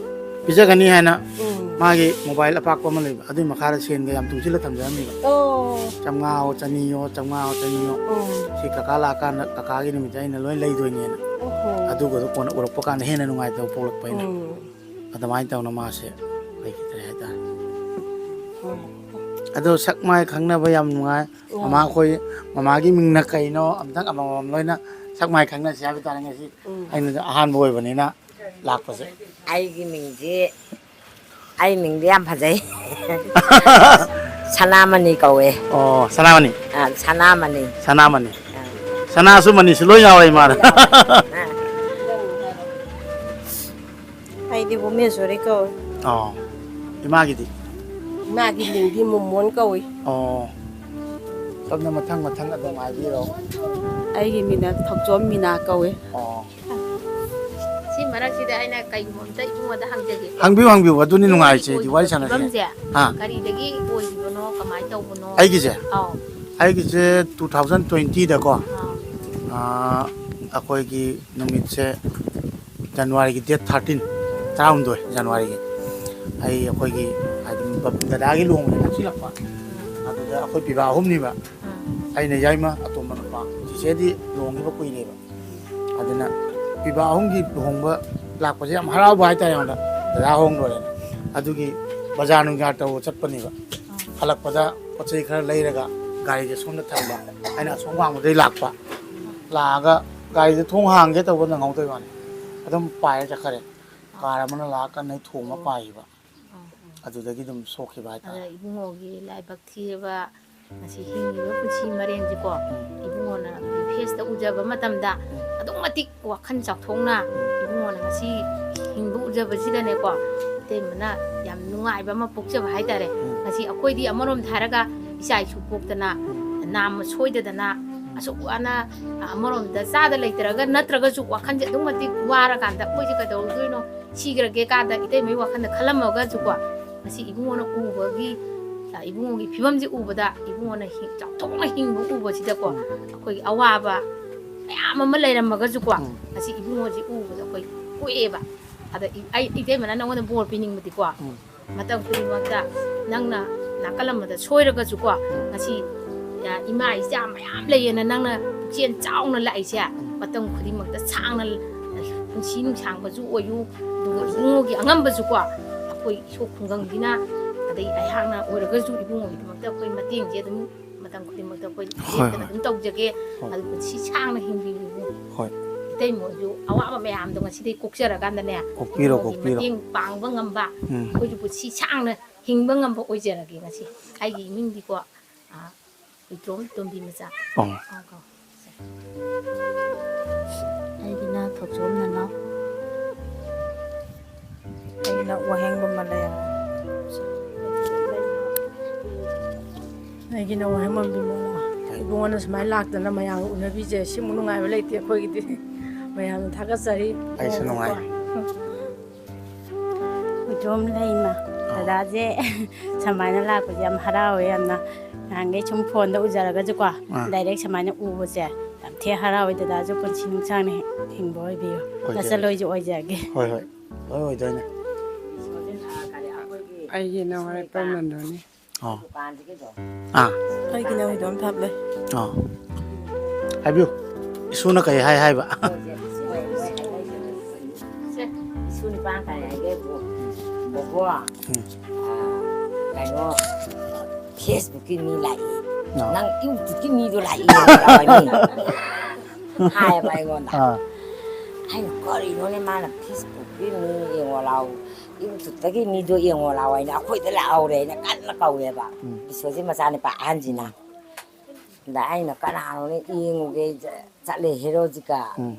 ꯄꯤꯖꯒꯅꯤ ꯍꯥꯏꯅ ꯎꯝ꯫ ꯃꯥꯒꯤ ꯃꯣꯕꯥꯏꯜ ꯑꯄꯥꯛꯄ ꯑꯃ ꯂꯩꯕ, ꯑꯗꯨꯒꯤ ꯃꯈꯥꯗ ꯁꯦꯟꯒ ꯌꯥꯝ ꯇꯨꯡꯁꯤꯜꯂ ꯊꯝꯖꯔꯝꯃꯤꯕ꯫ ꯑꯣ꯫ ꯆꯥꯝꯃꯉꯥ ꯍꯣ, ꯆꯅꯤ ꯍꯣ, ꯆꯥꯝꯃꯉꯥ ꯍꯣ, ꯆꯅꯤ ꯍꯣ꯫ ꯎꯝ꯫ ꯁꯤ ꯀꯀꯥ ꯂꯥꯛꯑꯀꯥꯟꯗ ꯀꯀꯥꯒꯤ ꯅꯨꯃꯤꯠꯇ ꯑꯩꯅ ꯂꯣꯏ ꯂꯩꯗꯣꯏꯅꯦꯅ꯫ ꯑꯣꯍꯣ꯫ ꯑꯗꯨꯒꯗꯣ ꯀꯣꯟꯅ ꯎꯔꯛꯄ ꯀꯥꯟꯗ ꯍꯦꯟꯅ ꯅꯨꯡꯉꯥꯏꯇꯕ ꯄꯣꯛꯂꯛꯄ ꯑꯩꯅ꯫ ꯎꯝ꯫ ꯑꯗꯨꯃꯥꯏꯅ ꯇꯧꯅ ꯃꯥꯁꯦ ꯂꯩꯈꯤꯗ꯭ꯔꯦ ꯍꯥꯏꯇꯥꯔꯦ꯫ ꯍꯣꯏ꯫ ꯑꯗꯣ ꯁꯛ ꯃꯥꯏ ꯈꯪꯅꯕ ꯌꯥꯝ ꯅꯨꯡꯉꯥꯏ꯫ ꯎꯝ꯫ ꯃꯃꯥ ꯑꯩꯈꯣꯏ, ꯃꯃꯥꯒꯤ ꯃꯤꯡꯅ ꯀꯩꯅꯣ ꯑꯝꯇꯪ ꯑꯃꯃꯝ ꯂꯣꯏꯅ ꯁꯛ ꯃꯥꯏ ꯈꯪꯅꯁꯤ ꯍꯥꯏꯕ ꯇꯥꯔꯦ ꯉꯁꯤ꯫ ꯎꯝ꯫ ꯑꯩꯅꯁꯨ ꯑꯍꯥꯟꯕ ꯑꯣꯏꯕꯅꯤꯅ ꯂꯥꯛꯄꯁꯦ꯫ ꯑꯩꯒꯤ ꯃꯤꯡꯁꯤ ꯑꯩ ꯃꯤꯡꯗꯤ ꯌꯥꯝ ꯐꯖꯩ꯫ ꯁꯅꯥꯃꯅꯤ ꯀꯧꯋꯦ꯫ ꯑꯣ, ꯁꯅꯥꯃꯅꯤ꯫ ꯑꯥ, ꯁꯅꯥꯃꯅꯤ꯫ ꯁꯅꯥꯃꯅꯤ꯫ ꯑꯥ꯫ ꯁꯅꯥꯁꯨ ꯃꯅꯤꯁꯨ ꯂꯣꯏ ꯌꯥꯎꯔꯦ ꯏꯃꯥꯗ꯫ ꯑꯥ꯫ ꯑꯩꯗꯤ ꯚꯨꯕꯅꯦꯁꯣꯔꯤ ꯀꯧꯋꯦ꯫ ꯑꯣ꯫ ꯏꯃꯥꯒꯤꯗꯤ? ꯏꯃꯥꯒꯤ ꯃꯤꯡꯗꯤ ꯃꯣꯃꯣꯟ ꯀꯧꯏ꯫ ꯑꯣ꯫ ꯇꯞꯅ ꯃꯊꯪ ꯃꯊꯪ ꯑꯗꯨꯝ ꯍꯥꯏꯕꯤꯔꯣ꯫ ꯑꯩꯒꯤ ꯃꯤꯡꯅ ꯊꯧꯆꯣꯝ ꯃꯤꯅꯥ ꯀꯧꯏ꯫ ꯑꯣ꯫ ꯁꯤ ꯃꯔꯛꯁꯤꯗ ꯑꯩꯅ ꯀꯩꯒꯨꯝꯕ ꯑꯝꯇ ꯏꯕꯨꯡꯉꯣꯗ ꯍꯪꯖꯒꯦ꯫ ꯍꯪꯕꯤꯌꯨ, ꯍꯪꯕꯤꯌꯨ, ꯑꯗꯨꯅꯤ ꯅꯨꯡꯉꯥꯏꯔꯤꯁꯦ, ꯏꯕꯨꯡꯉꯣꯒꯤ ꯍꯧꯖꯤꯛ ꯋꯥꯔꯤ ꯑꯣꯏꯔꯤꯕ ꯁꯥꯟꯅꯁꯦ꯫ ꯐꯤꯕꯝꯁꯦ ꯑꯥ꯫ ꯀꯔꯤꯗꯒꯤ ꯑꯣꯏꯔꯤꯕꯅꯣ, ꯀꯃꯥꯏꯅ ꯇꯧꯕꯅꯣ? ꯑꯩꯒꯤꯁꯦ? ꯑꯧ꯫ ꯑꯩꯒꯤꯁꯦ two thousand twenty ꯗꯀꯣ, ꯑꯥ꯫ ꯑꯥ, ꯑꯩꯈꯣꯏꯒꯤ ꯅꯨꯃꯤꯠꯁꯦ ꯖꯅꯋꯥꯔꯤꯒꯤ date thirteen, ꯇꯔꯥꯍꯨꯝꯗꯣꯏ ꯖꯅꯋꯥꯔꯤꯒꯤ꯫ ꯑꯩ ꯑꯩꯈꯣꯏꯒꯤ ꯍꯥꯏꯗꯤ ꯗꯗꯥꯒꯤ ꯂꯨꯍꯣꯡꯕꯗ ꯅꯛꯁꯤꯜꯂꯛꯄ꯫ ꯑꯗꯨꯗ ꯑꯩꯈꯣꯏ ꯄꯤꯕꯥ ꯑꯍꯨꯝꯅꯤꯕ꯫ ꯑꯩꯅ ꯌꯥꯏꯃ, ꯑꯇꯣꯝꯕ ꯅꯨꯄꯥ꯫ ꯆꯤꯆꯦꯗꯤ ꯂꯨꯍꯣꯡꯈꯤꯕ ꯀꯨꯏꯔꯦꯕ꯫ ꯑꯗꯨꯅ ꯄꯤꯕꯥ ꯑꯍꯨꯝꯒꯤ ꯂꯨꯍꯣꯡꯕ ꯂꯥꯛꯄꯁꯦ ꯌꯥꯝ ꯍꯔꯥꯎꯕ ꯍꯥꯏꯇꯥꯔꯦ ꯑꯩꯉꯣꯟꯗ, ꯗꯗꯥ ꯍꯣꯡꯗꯣꯔꯦꯅ꯫ ꯑꯗꯨꯒꯤ ꯕꯖꯥꯔ ꯅꯨꯡꯖꯥꯔ ꯇꯧꯕ ꯆꯠꯄꯅꯦꯕ꯫ ꯍꯜꯂꯛꯄꯗ ꯄꯣꯠ ꯆꯩ ꯈꯔ ꯂꯩꯔꯒ ꯒꯥꯔꯤꯁꯦ ꯁꯣꯝꯗ ꯊꯝꯕ, ꯑꯩꯅ ꯑꯁꯣꯝ ꯋꯥꯡꯃꯗꯩ ꯂꯥꯛꯄ꯫ ꯂꯥꯛꯑꯒ ꯒꯥꯔꯤꯗ ꯊꯣꯡ ꯍꯥꯡꯒꯦ ꯇꯧꯕ ꯅꯪꯍꯧꯗꯣꯏ ꯋꯥꯅꯤ, ꯑꯗꯨꯝ ꯄꯥꯏꯔ ꯆꯠꯈꯔꯦ꯫ ꯀꯥꯔ ꯑꯃꯅ ꯂꯥꯛꯑꯒ ꯀꯟꯅ ꯊꯣꯝꯃ ꯄꯥꯏꯈꯤꯕ꯫ ꯑꯗꯨꯗꯒꯤ ꯑꯗꯨꯝ ꯁꯣꯛꯈꯤꯕ ꯍꯥꯏꯇꯥꯔꯦ꯫ ꯑꯗ ꯏꯕꯨꯡꯉꯣꯒꯤ ꯂꯥꯏꯕꯛ ꯊꯤꯔꯕ ꯉꯁꯤ ꯍꯤꯡꯉꯤꯕ ꯄꯨꯟꯁꯤ ꯃꯔꯦꯟꯁꯤꯀꯣ, ꯎꯝ꯫ ꯏꯕꯨꯡꯉꯣꯅ ꯐꯦꯁꯇ ꯎꯖꯕ ꯃꯇꯝꯗ ꯎꯝ꯫ ꯑꯗꯨꯛ ꯃꯇꯤꯛ ꯋꯥꯈꯜ ꯆꯥꯎꯊꯣꯛꯅ ꯏꯕꯨꯡꯉꯣꯅ ꯉꯁꯤ ꯍꯤꯡꯕ ꯎꯖꯕꯁꯤꯗꯅꯦꯀꯣ, ꯏꯇꯩꯃꯅ ꯌꯥꯝ ꯅꯨꯡꯉꯥꯏꯕ ꯑꯃ ꯄꯣꯛꯆꯕ ꯍꯥꯏꯇꯥꯔꯦ꯫ ꯎꯝ꯫ ꯉꯁꯤ ꯑꯩꯈꯣꯏꯗꯤ ꯑꯃꯔꯣꯝꯗ ꯍꯥꯏꯔꯒ ꯏꯆꯥ ꯏꯁꯨ ꯄꯣꯛꯇꯅ, ꯎꯝ꯫ ꯅꯥꯝꯃ ꯁꯣꯏꯗꯗꯅ ꯎꯝ꯫ ꯑꯁꯨꯛ ꯋꯥꯅ ꯑꯃꯔꯣꯝꯗ ꯆꯥꯗ ꯂꯩꯇ꯭ꯔꯒ ꯅꯠꯇ꯭ꯔꯒꯁꯨ ꯋꯥꯈꯜꯁꯦ ꯑꯗꯨꯛ ꯃꯇꯤꯛ ꯋꯥꯔꯀꯥꯟꯗ ꯑꯩꯈꯣꯏꯁꯦ ꯀꯩꯗꯧꯗꯣꯏꯅꯣ? ꯁꯤꯈ꯭ꯔꯒꯦ ꯀꯥꯗ ꯏꯇꯩꯃꯩ ꯋꯥꯈꯜꯗ ꯈꯜꯂꯝꯃꯒꯁꯨꯀꯣ, ꯉꯁꯤ ꯏꯕꯨꯡꯉꯣꯅ ꯎꯕꯒꯤ, ꯑ, ꯏꯕꯨꯡꯉꯣꯒꯤ ꯐꯤꯕꯝꯁꯦ ꯎꯕꯗ, ꯏꯕꯨꯡꯉꯣꯅ ꯍꯤꯡ-, ꯆꯥꯎꯊꯣꯛꯅ ꯍꯤꯡꯕ ꯎꯕꯁꯤꯗꯀꯣ, ꯎꯝ꯫ ꯑꯩꯈꯣꯏꯒꯤ ꯑꯋꯥꯕ ꯃꯌꯥꯝ ꯑꯃ ꯂꯩꯔꯝꯃꯒꯁꯨꯀꯣ, ꯎꯝ꯫ ꯉꯁꯤ ꯏꯕꯨꯡꯉꯣꯁꯦ ꯎꯕꯗ ꯑꯩꯈꯣꯏ ꯀꯣꯛꯑꯦꯕ꯫ ꯑꯗ ꯏ-, ꯑꯩ ꯏꯇꯩꯃꯅ ꯅꯉꯣꯟꯗ ꯕꯣꯔ ꯄꯤꯅꯤꯡꯕꯗꯤꯀꯣ, ꯎꯝ꯫ ꯃꯇꯝ ꯈꯨꯗꯤꯡꯃꯛꯇ ꯅꯪꯅ ꯅꯥꯀꯜ ꯑꯃꯗ ꯁꯣꯏꯔꯒꯁꯨꯀꯣ, ꯉꯁꯤ, ꯑ, ꯏꯃꯥ ꯏꯆꯥ ꯃꯌꯥꯝ ꯂꯩꯌꯦꯅ ꯅꯪꯅ ꯄꯨꯛꯆꯦꯜ ꯆꯥꯎꯅ ꯂꯥꯛꯏꯁꯦ, ꯃꯇꯝ ꯈꯨꯗꯤꯡꯃꯛꯇ ꯁꯥꯡꯅ ꯄꯨꯟꯁꯤ ꯅꯨꯡꯁꯥꯡꯕꯁꯨ ꯑꯣꯏꯌꯨ, ꯑꯗꯨꯒ ꯏꯕꯨꯡꯉꯣꯒꯤ ꯑꯉꯝꯕꯁꯨꯀꯣ, ꯑꯩꯈꯣꯏ ꯏꯁꯣꯔ ꯈꯨꯡꯒꯪꯁꯤꯅ, ꯑꯗꯩ ꯑꯩꯍꯥꯛꯅ ꯑꯣꯏꯔꯒꯁꯨ ꯏꯕꯨꯡꯉꯣꯒꯤꯗꯃꯛꯇ ꯑꯩꯈꯣꯏ ꯃꯇꯦꯡꯁꯦ ꯑꯗꯨꯝ ꯃꯇꯝ ꯈꯨꯗꯤꯡꯃꯛꯇ ꯑꯩꯈꯣꯏ ꯍꯣꯏ, ꯂꯦꯞꯇꯅ ꯍꯣꯏ꯫ ꯑꯗꯨꯝ ꯇꯧꯖꯒꯦ꯫ ꯍꯣꯏ꯫ ꯑꯗꯨ ꯄꯨꯟꯁꯤ ꯁꯥꯡꯅ ꯍꯤꯡꯕꯤꯌꯨ ꯏꯕꯨꯡꯉꯣ꯫ ꯍꯣꯏ꯫ ꯏꯇꯩꯃ ꯍꯣꯏꯁꯨ ꯑꯋꯥꯕ ꯃꯌꯥꯝꯗꯣ ꯉꯁꯤꯗꯩ ꯀꯣꯛꯆꯔꯀꯥꯟꯗꯅꯦ, ꯀꯣꯛꯄꯤꯔꯣ, ꯏꯕꯨꯡꯉꯣꯒꯤ ꯀꯣꯛꯄꯤꯔꯣ꯫ ꯃꯇꯦꯡ ꯄꯥꯡꯕ ꯉꯝꯕ, ꯎꯝ꯫ ꯑꯩꯈꯣꯏꯁꯨ ꯄꯨꯟꯁꯤ ꯁꯥꯡꯅ ꯍꯤꯡꯕ ꯉꯝꯕ ꯑꯣꯏꯖꯔꯒꯦ ꯉꯁꯤ꯫ ꯑꯩꯒꯤ ꯏꯃꯤꯡꯗꯤꯀꯣ, ꯑꯥ, ꯍꯨꯏꯗ꯭ꯔꯣꯝ ꯇꯣꯝꯕꯤ ꯃꯆꯥ꯫ ꯑꯣ꯫ ꯑꯥ, ꯀꯣ꯫ ꯑꯩꯒꯤꯅ ꯊꯣꯛꯆꯣꯝ ꯅꯅꯥꯎ꯫ ꯑꯩꯒꯤꯅ ꯋꯥꯍꯦꯡꯕꯝ ꯃꯂꯦꯝ꯫ ꯑꯩꯒꯤꯅ ꯋꯥꯍꯦꯡꯕꯝ ꯕꯤꯃꯣꯂꯥ꯫ ꯏꯕꯨꯡꯉꯣꯅ ꯁꯨꯃꯥꯏꯅ ꯂꯥꯛꯇꯅ ꯃꯌꯥꯝꯒ ꯎꯅꯕꯤꯁꯦ, ꯁꯤꯃꯨꯛ ꯅꯨꯡꯉꯥꯏꯕ ꯂꯩꯇꯦ ꯑꯩꯈꯣꯏꯒꯤꯗꯤ꯫ ꯃꯌꯥꯝꯅ ꯊꯥꯒꯠꯆꯔꯤ꯫ ꯑꯩꯁꯨ ꯅꯨꯡꯉꯥꯏ꯫ ꯎꯗꯣꯝ ꯂꯩꯃ꯫ ꯗꯗꯥꯁꯦ ꯁꯨꯃꯥꯏꯅ ꯂꯥꯛꯄꯁꯦ ꯌꯥꯝ ꯍꯔꯥꯎꯋꯦ ꯌꯥꯝꯅ꯫ ꯅꯍꯥꯟꯈꯩ ꯁꯨꯝ ꯐꯣꯟꯗ ꯎꯖꯔꯒꯁꯨꯀꯣ, ꯑꯥ꯫ ꯗꯥꯏꯔꯦꯛ ꯁꯨꯃꯥꯏꯅ ꯎꯕꯁꯦ ꯌꯥꯝ ꯊꯤ ꯍꯔꯥꯎꯋꯦ꯫ ꯗꯗꯥꯁꯨ ꯄꯨꯟꯁꯤ ꯅꯨꯡꯁꯥꯡꯅ ꯍꯤꯡꯕ ꯑꯣꯏꯕꯤꯌꯨ꯫ ꯑꯣꯏꯖꯔꯒꯦ꯫ ꯅꯆꯜꯂꯣꯏꯁꯨ ꯑꯣꯏꯖꯔꯒꯦ꯫ ꯍꯣꯏ, ꯍꯣꯏ꯫ ꯂꯣꯏ ꯑꯣꯏꯗꯣꯏꯅꯦ꯫ ꯑꯩꯒꯤꯅ ꯍꯣꯔꯦꯟ ꯄꯔꯃꯦꯟꯗꯣꯅꯤ꯫ ꯑꯥ꯫ ꯑꯥ꯫ ꯑꯩꯒꯤꯅ ꯍꯨꯏꯗꯣꯝ ꯊꯝꯂꯦ꯫ ꯑꯥ꯫ ꯍꯥꯏꯕꯤꯌꯨ꯫ ꯏꯁꯨꯅ ꯀꯩ ꯍꯥꯏ ꯍꯥꯏꯕ? ꯁꯦ, ꯏꯁꯨ ꯅꯨꯄꯥ ꯀꯔꯤ ꯍꯥꯏꯒꯦ? ꯕꯣꯕꯣ, ꯎꯝ꯫ ꯑꯥ, ꯀꯩꯅꯣ, Facebook ꯀꯤ ꯃꯤ ꯂꯥꯛꯏ꯫ ꯑꯥ꯫ ꯅꯪ YouTube ꯀꯤ ꯃꯤꯗꯣ ꯂꯥꯛꯏ ꯍꯥꯏꯕ ꯑꯩꯉꯣꯟꯗ꯫ ꯑꯥ꯫ ꯑꯩꯅ, "ꯀꯔꯤꯅꯣꯅꯦ ꯃꯥꯅ Facebook ꯀꯤ ꯃꯤ ꯌꯦꯡꯉꯣ ꯂꯥꯎ?" YouTube ꯇꯒꯤ ꯃꯤꯗꯣ ꯌꯦꯡꯉꯣ ꯂꯥꯎ ꯍꯥꯏꯅ ꯑꯩꯈꯣꯏꯗ ꯂꯥꯛꯍꯧꯔꯦ ꯍꯥꯏꯅ ꯀꯟꯅ ꯀꯧꯋꯦꯕ꯫ ꯎꯝ꯫ ꯕꯤꯁꯣꯖꯤꯠ ꯃꯆꯥꯅꯨꯄꯥ ꯑꯍꯟꯁꯤꯅ꯫ ꯑꯗ ꯑꯩꯅ ꯀꯅꯥꯅꯣꯅꯦ ꯌꯦꯡꯉꯨꯒꯦ ꯆ-, ꯆꯠꯂꯦ ꯍꯦꯔꯣꯖꯤꯀꯥ꯫ ꯎꯝ꯫